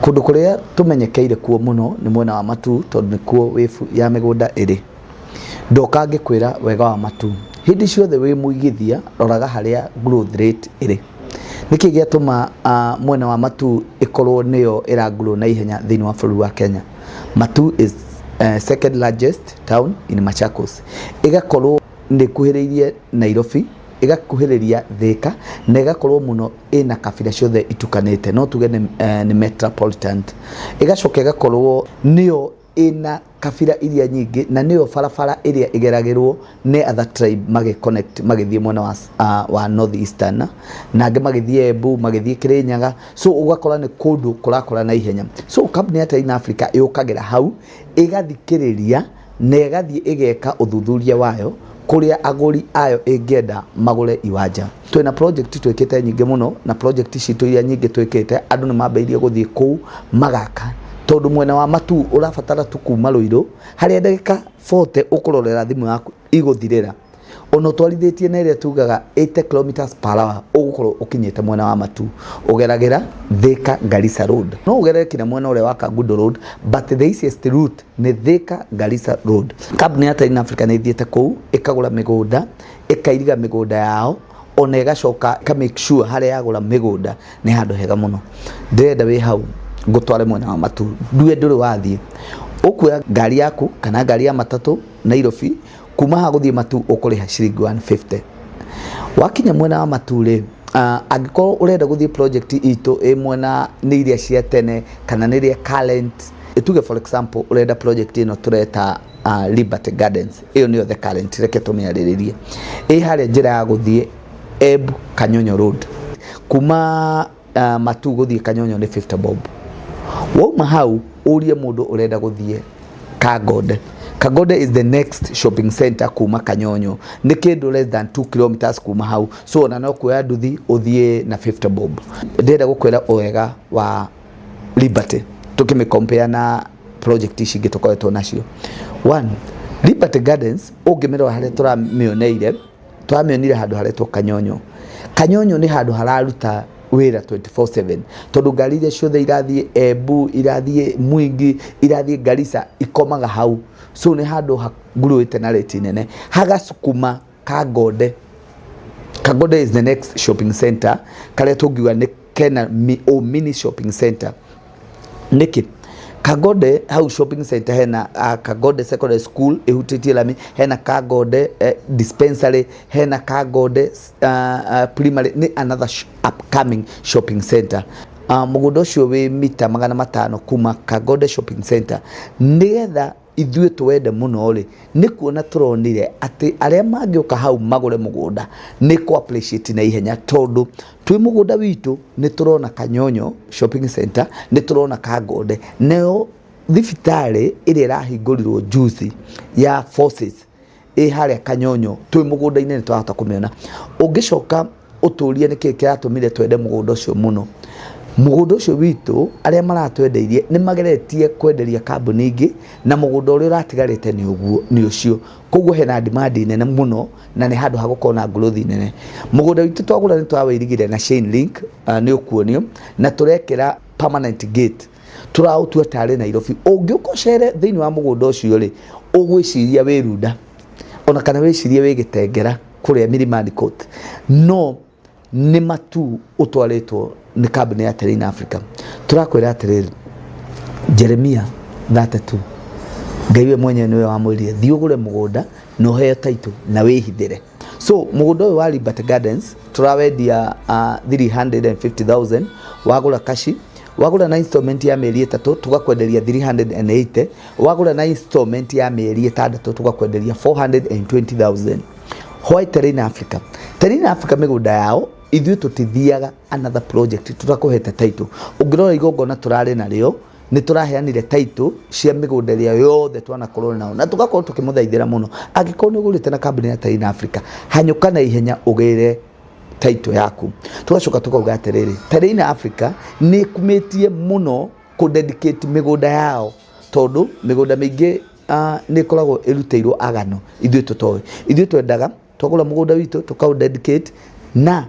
Kũndũ kũrĩa tũmenyekeire kuo mũno nĩ mwena wa Matuu, tondũ nĩkuo wĩbu ya mĩgũnda ĩrĩ. Ndoka ngĩkwĩra wega wa Matuu, hĩndĩ ciothe wĩ mũigithia roraga harĩa growth rate ĩrĩ. Nĩkĩ gĩatũma mwena wa Matuu ĩkorwo nĩyo ĩra grow na ihenya thĩinĩ wa bũrũri wa Kenya? Matuu is second largest town in Machakos. Ĩgakorwo nĩ ĩkuhĩrĩirie Nairobi, ĩgakuhĩrĩria Thika, na ĩgakorwo mũno ĩna kabira ciothe itukanĩte, no tuge nĩ metropolitan. Ĩgacoka ĩgakorwo nĩyo ĩna kabira iria nyingĩ, na nĩyo barabara ĩrĩa ĩgeragĩrwo nĩ other tribe magĩ connect magĩthiĩ mwena wa North Eastern, na angĩ magĩthiĩ Embu, magĩthiĩ Kĩrĩnyaga. So ũgakora nĩ kũndũ kũrakũra na ihenya. So kambuni ya Terrain Africa yũkagĩra hau, ĩgathikĩrĩria na ĩgathiĩ ĩgeka ũthuthuria wayo kũrĩa agũri ayo ĩngĩenda magũre iwanja. Twĩna project twĩkĩte nyingĩ mũno, na project citũ iria nyingĩ twĩkĩte, andũ nĩ mambĩrĩirie gũthiĩ kũu magaka, tondũ mwena wa Matuu ũrabatara tu kuma Rũirũ harĩa ndagĩka 40 ũkũrorera thimũ yaku igũthirĩra, ona ũtwarithĩtie na ĩrĩa tugaga 80 kilometers per hour, ũgũkorwo ũkinyĩte mwena wa Matuu. Ũgeragĩra Thika Garissa Road, no ũgerere kinya mwena ũrĩa wa Kangundo Road, but the easiest route nĩ Thika Garissa Road. Kambuni ya Terrain Africa nĩ ĩthiĩte kũu ĩkagũra mĩgũnda, ĩkairiga mĩgũnda yao, ona ĩgacoka ĩka make sure harĩa yagũra mĩgũnda nĩ handũ hega mũno. Ndĩrenda wĩ hau ngũtware mwena wa Matuu, ndue ndũrĩ wathiĩ. Ũkuoya ngari yaku kana ngari ya matatũ Nairobi, kuma haha gũthiĩ Matuu ũkũrĩha ciringi 150. Wakinya mwena wa Matuu rĩ, angĩkorwo ũrenda gũthiĩ project itũ ĩ mwena nĩ iria cia tene kana nĩ iria current, tuge for example ũrenda project ĩno tũreta Liberty Gardens, ĩyo nĩyo the current, reke tũmĩarĩrĩrie. Ĩ harĩa njĩra ya gũthiĩ Embu Kanyonyo Road, kuma Matu gũthiĩ Kanyonyo nĩ 50 bob. Wauma hau ũrie mũndũ ũrenda gũthiĩ Kangonde. Kangonde is the next shopping center kuma Kanyonyo. Nĩ kĩndũ less than 2 kilometers kuma hau. So ona no kuoya nduthi ũthiĩ na 50 bob. Ndĩrenda gũkwĩra wega wa Liberty tukĩmĩ compare na project ici ingĩ tũkoretwo nacio. One, Liberty Gardens ũngĩmĩrora harĩa tũramĩoneire, tũramĩonire handũ haretwo Kanyonyo. Kanyonyo nĩ handũ hararuta wĩra 24/7 tondũ ngari iria ciothe irathiĩ Embu, irathiĩ Mwingi, irathiĩ Garissa ikomaga hau. So nĩ handũ hangurũĩte na rate nene. Hagasukuma Kangonde. Kangonde is the next shopping center karĩa tũngiuga nĩ kena o mini shopping center. Nĩkĩ? Kangonde hau shopping center hena Kangonde Secondary School ĩhutĩtie lami, hena Kangonde dispensary, hena Kangonde primary, nĩ another upcoming shopping center. Mũgũnda ũcio wĩ mita 500 kuma Kangonde shopping center. Nĩgetha ithuĩ tũwende mũno rĩ, nĩ kuona tũronire atĩ arĩa mangĩũka hau magũre mũgũnda nĩ kũ appreciate na ihenya, tondũ twĩ mũgũnda witũ nĩ tũrona Kanyonyo shopping center, nĩ tũrona Kangonde, nayo thibitarĩ ĩrĩa ĩrahingũrirwo juzi ya Forces ĩ harĩa Kanyonyo, twĩ mũgũnda-inĩ nĩ twahota kũmĩona. Ũngĩcoka ũtũrie nĩkĩ kĩratũmire twende mũgũnda ũcio mũno, mũgũnda ũcio witũ arĩa maratwendeirie nĩ mageretie kwenderia kambuni ingĩ na mũgũnda ũrĩa ũratigarĩte nĩ ũguo nĩ ũcio, koguo hena demand nene mũno na nĩ handũ hagũkorwo na growth nene. Mũgũnda witũ twagũra nĩ twawĩirigire na chain link, nĩ ũkuonio, na tũrekĩra permanent gate, tũraũtua tarĩ Nairobi. Ũngĩũka ũcere thĩinĩ wa mũgũnda ũcio rĩ, ũgwĩciria wĩ Runda ona kana wĩcirie wĩ Gĩtengera kũrĩa Milimani Court, no nĩ matu ũtwarĩtwo nĩ kambuni ya Terrain Africa. Tũrakwĩra atĩrĩrĩ, Jeremia 32, Ngai we mwenyewe nĩwe wamwĩrire thiĩ ũgũre mũgũnda na ũheo title na wĩhithĩre. So mũgũnda ũyũ wa Liberty Gardens tũrawendia 350,000 wagũra kashi, wagũra na installment ya mĩeri 3 tũgakwenderia 380, wagũra na installment ya mĩeri 6 tũgakwenderia 420,000. Why Terrain Africa? Terrain Africa mĩgũnda yao ithuĩ tũtithiaga another project tũtakũhete title. Ũngĩrora igongona tũrarĩ narĩo nĩ tũraheanire title cia mĩgũnda ĩrĩa yothe twanakorwo nao na tũgakorwo tũkĩmũthaithĩra mũno. Angĩkorwo nĩ ũgũrĩte na kambuni ya Terrain Africa, hanyũka na ihenya ũgĩre title yaku. Tũgacoka tũkauga atĩrĩrĩ, Terrain Africa nĩ ĩkumĩtie mũno kũ dedicate mĩgũnda yao, tondũ mĩgũnda mĩingĩ nĩ ĩkoragwo ĩrutĩirwo agano ithuĩ tũtoĩ. Ithuĩ twendaga twagũra mũgũnda witũ tũkaũ dedicate na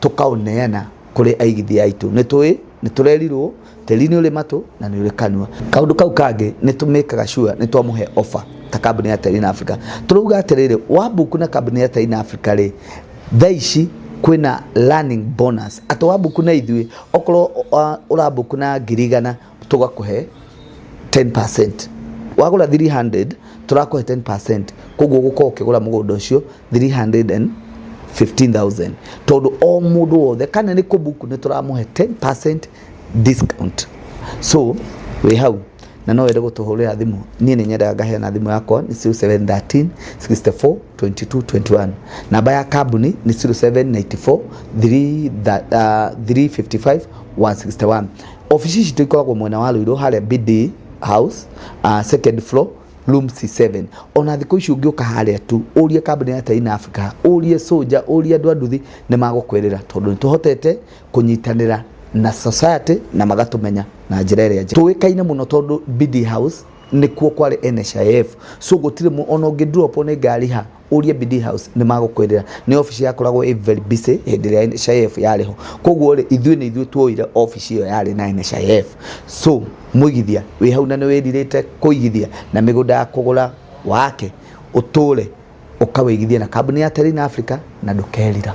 tũkaũneana kũrĩ aigithia aitũ. Nĩ tũĩ nĩ tũrerirwo tĩri nĩ ũrĩ matũ na nĩ ũrĩ kanua. Kaũndũ kau kangĩ nĩ tũmĩkaga sure nĩ twamũhe offer ta kambuni ya Terrain Africa. Tũrauga atĩrĩrĩ, wabuku na kambuni ya Terrain Africa rĩ, thaa ici kwĩna learning bonus, atĩ wabuku na ithuĩ okorwo ũrabuku na 100,000 tũgakũhe 10%, wagũra 300 tũrakũhe 10%, koguo ũgũkorwo ũkĩgũra mũgũnda ũcio 315,000, tondũ o mũndũ wothe kana nĩ kũbuku nĩ tũramũhe 10% discount. So wĩ hau na no wende gũtũhũrĩra thimũ, niĩ nĩ nyendaga ngaheana thimũ yakwa nĩ 0713 64 22 21. Namba ya kambuni nĩ 0794 355 161. Obici citũ ikoragwo mwena wa Ruiru harĩa BD House, second floor, room C7. Ona thikũ ici ũngĩũka harĩa tu ũrie kambuni ya Terrain Africa, ũrie Soja, ũrie andũ a nduthi, nĩ magũkwĩrĩra, tondũ nĩ tũhotete kũnyitanĩra na society na magatũmenya na njĩra ĩrĩa njega. Tũĩkaine mũno tondũ BD House nĩkuo kwarĩ NHIF, so gũtirĩ ona ũngĩ drop nĩ ngari ha ũrie BD House nĩ magũkwĩrĩra. Nĩ obici yakoragwo ĩ very busy hĩndĩ ĩrĩa NHIF yarĩ ho, koguo rĩ ithuĩ nĩ ithuĩ tuoire obici ĩyo yarĩ na NHIF. So mũigithia wĩ hau na nĩ wĩrirĩte kũigithia na mĩgũnda ya kũgũra wake ũtũre ũkawĩigithia na kambuni ya Terrain Africa na ndũkerira.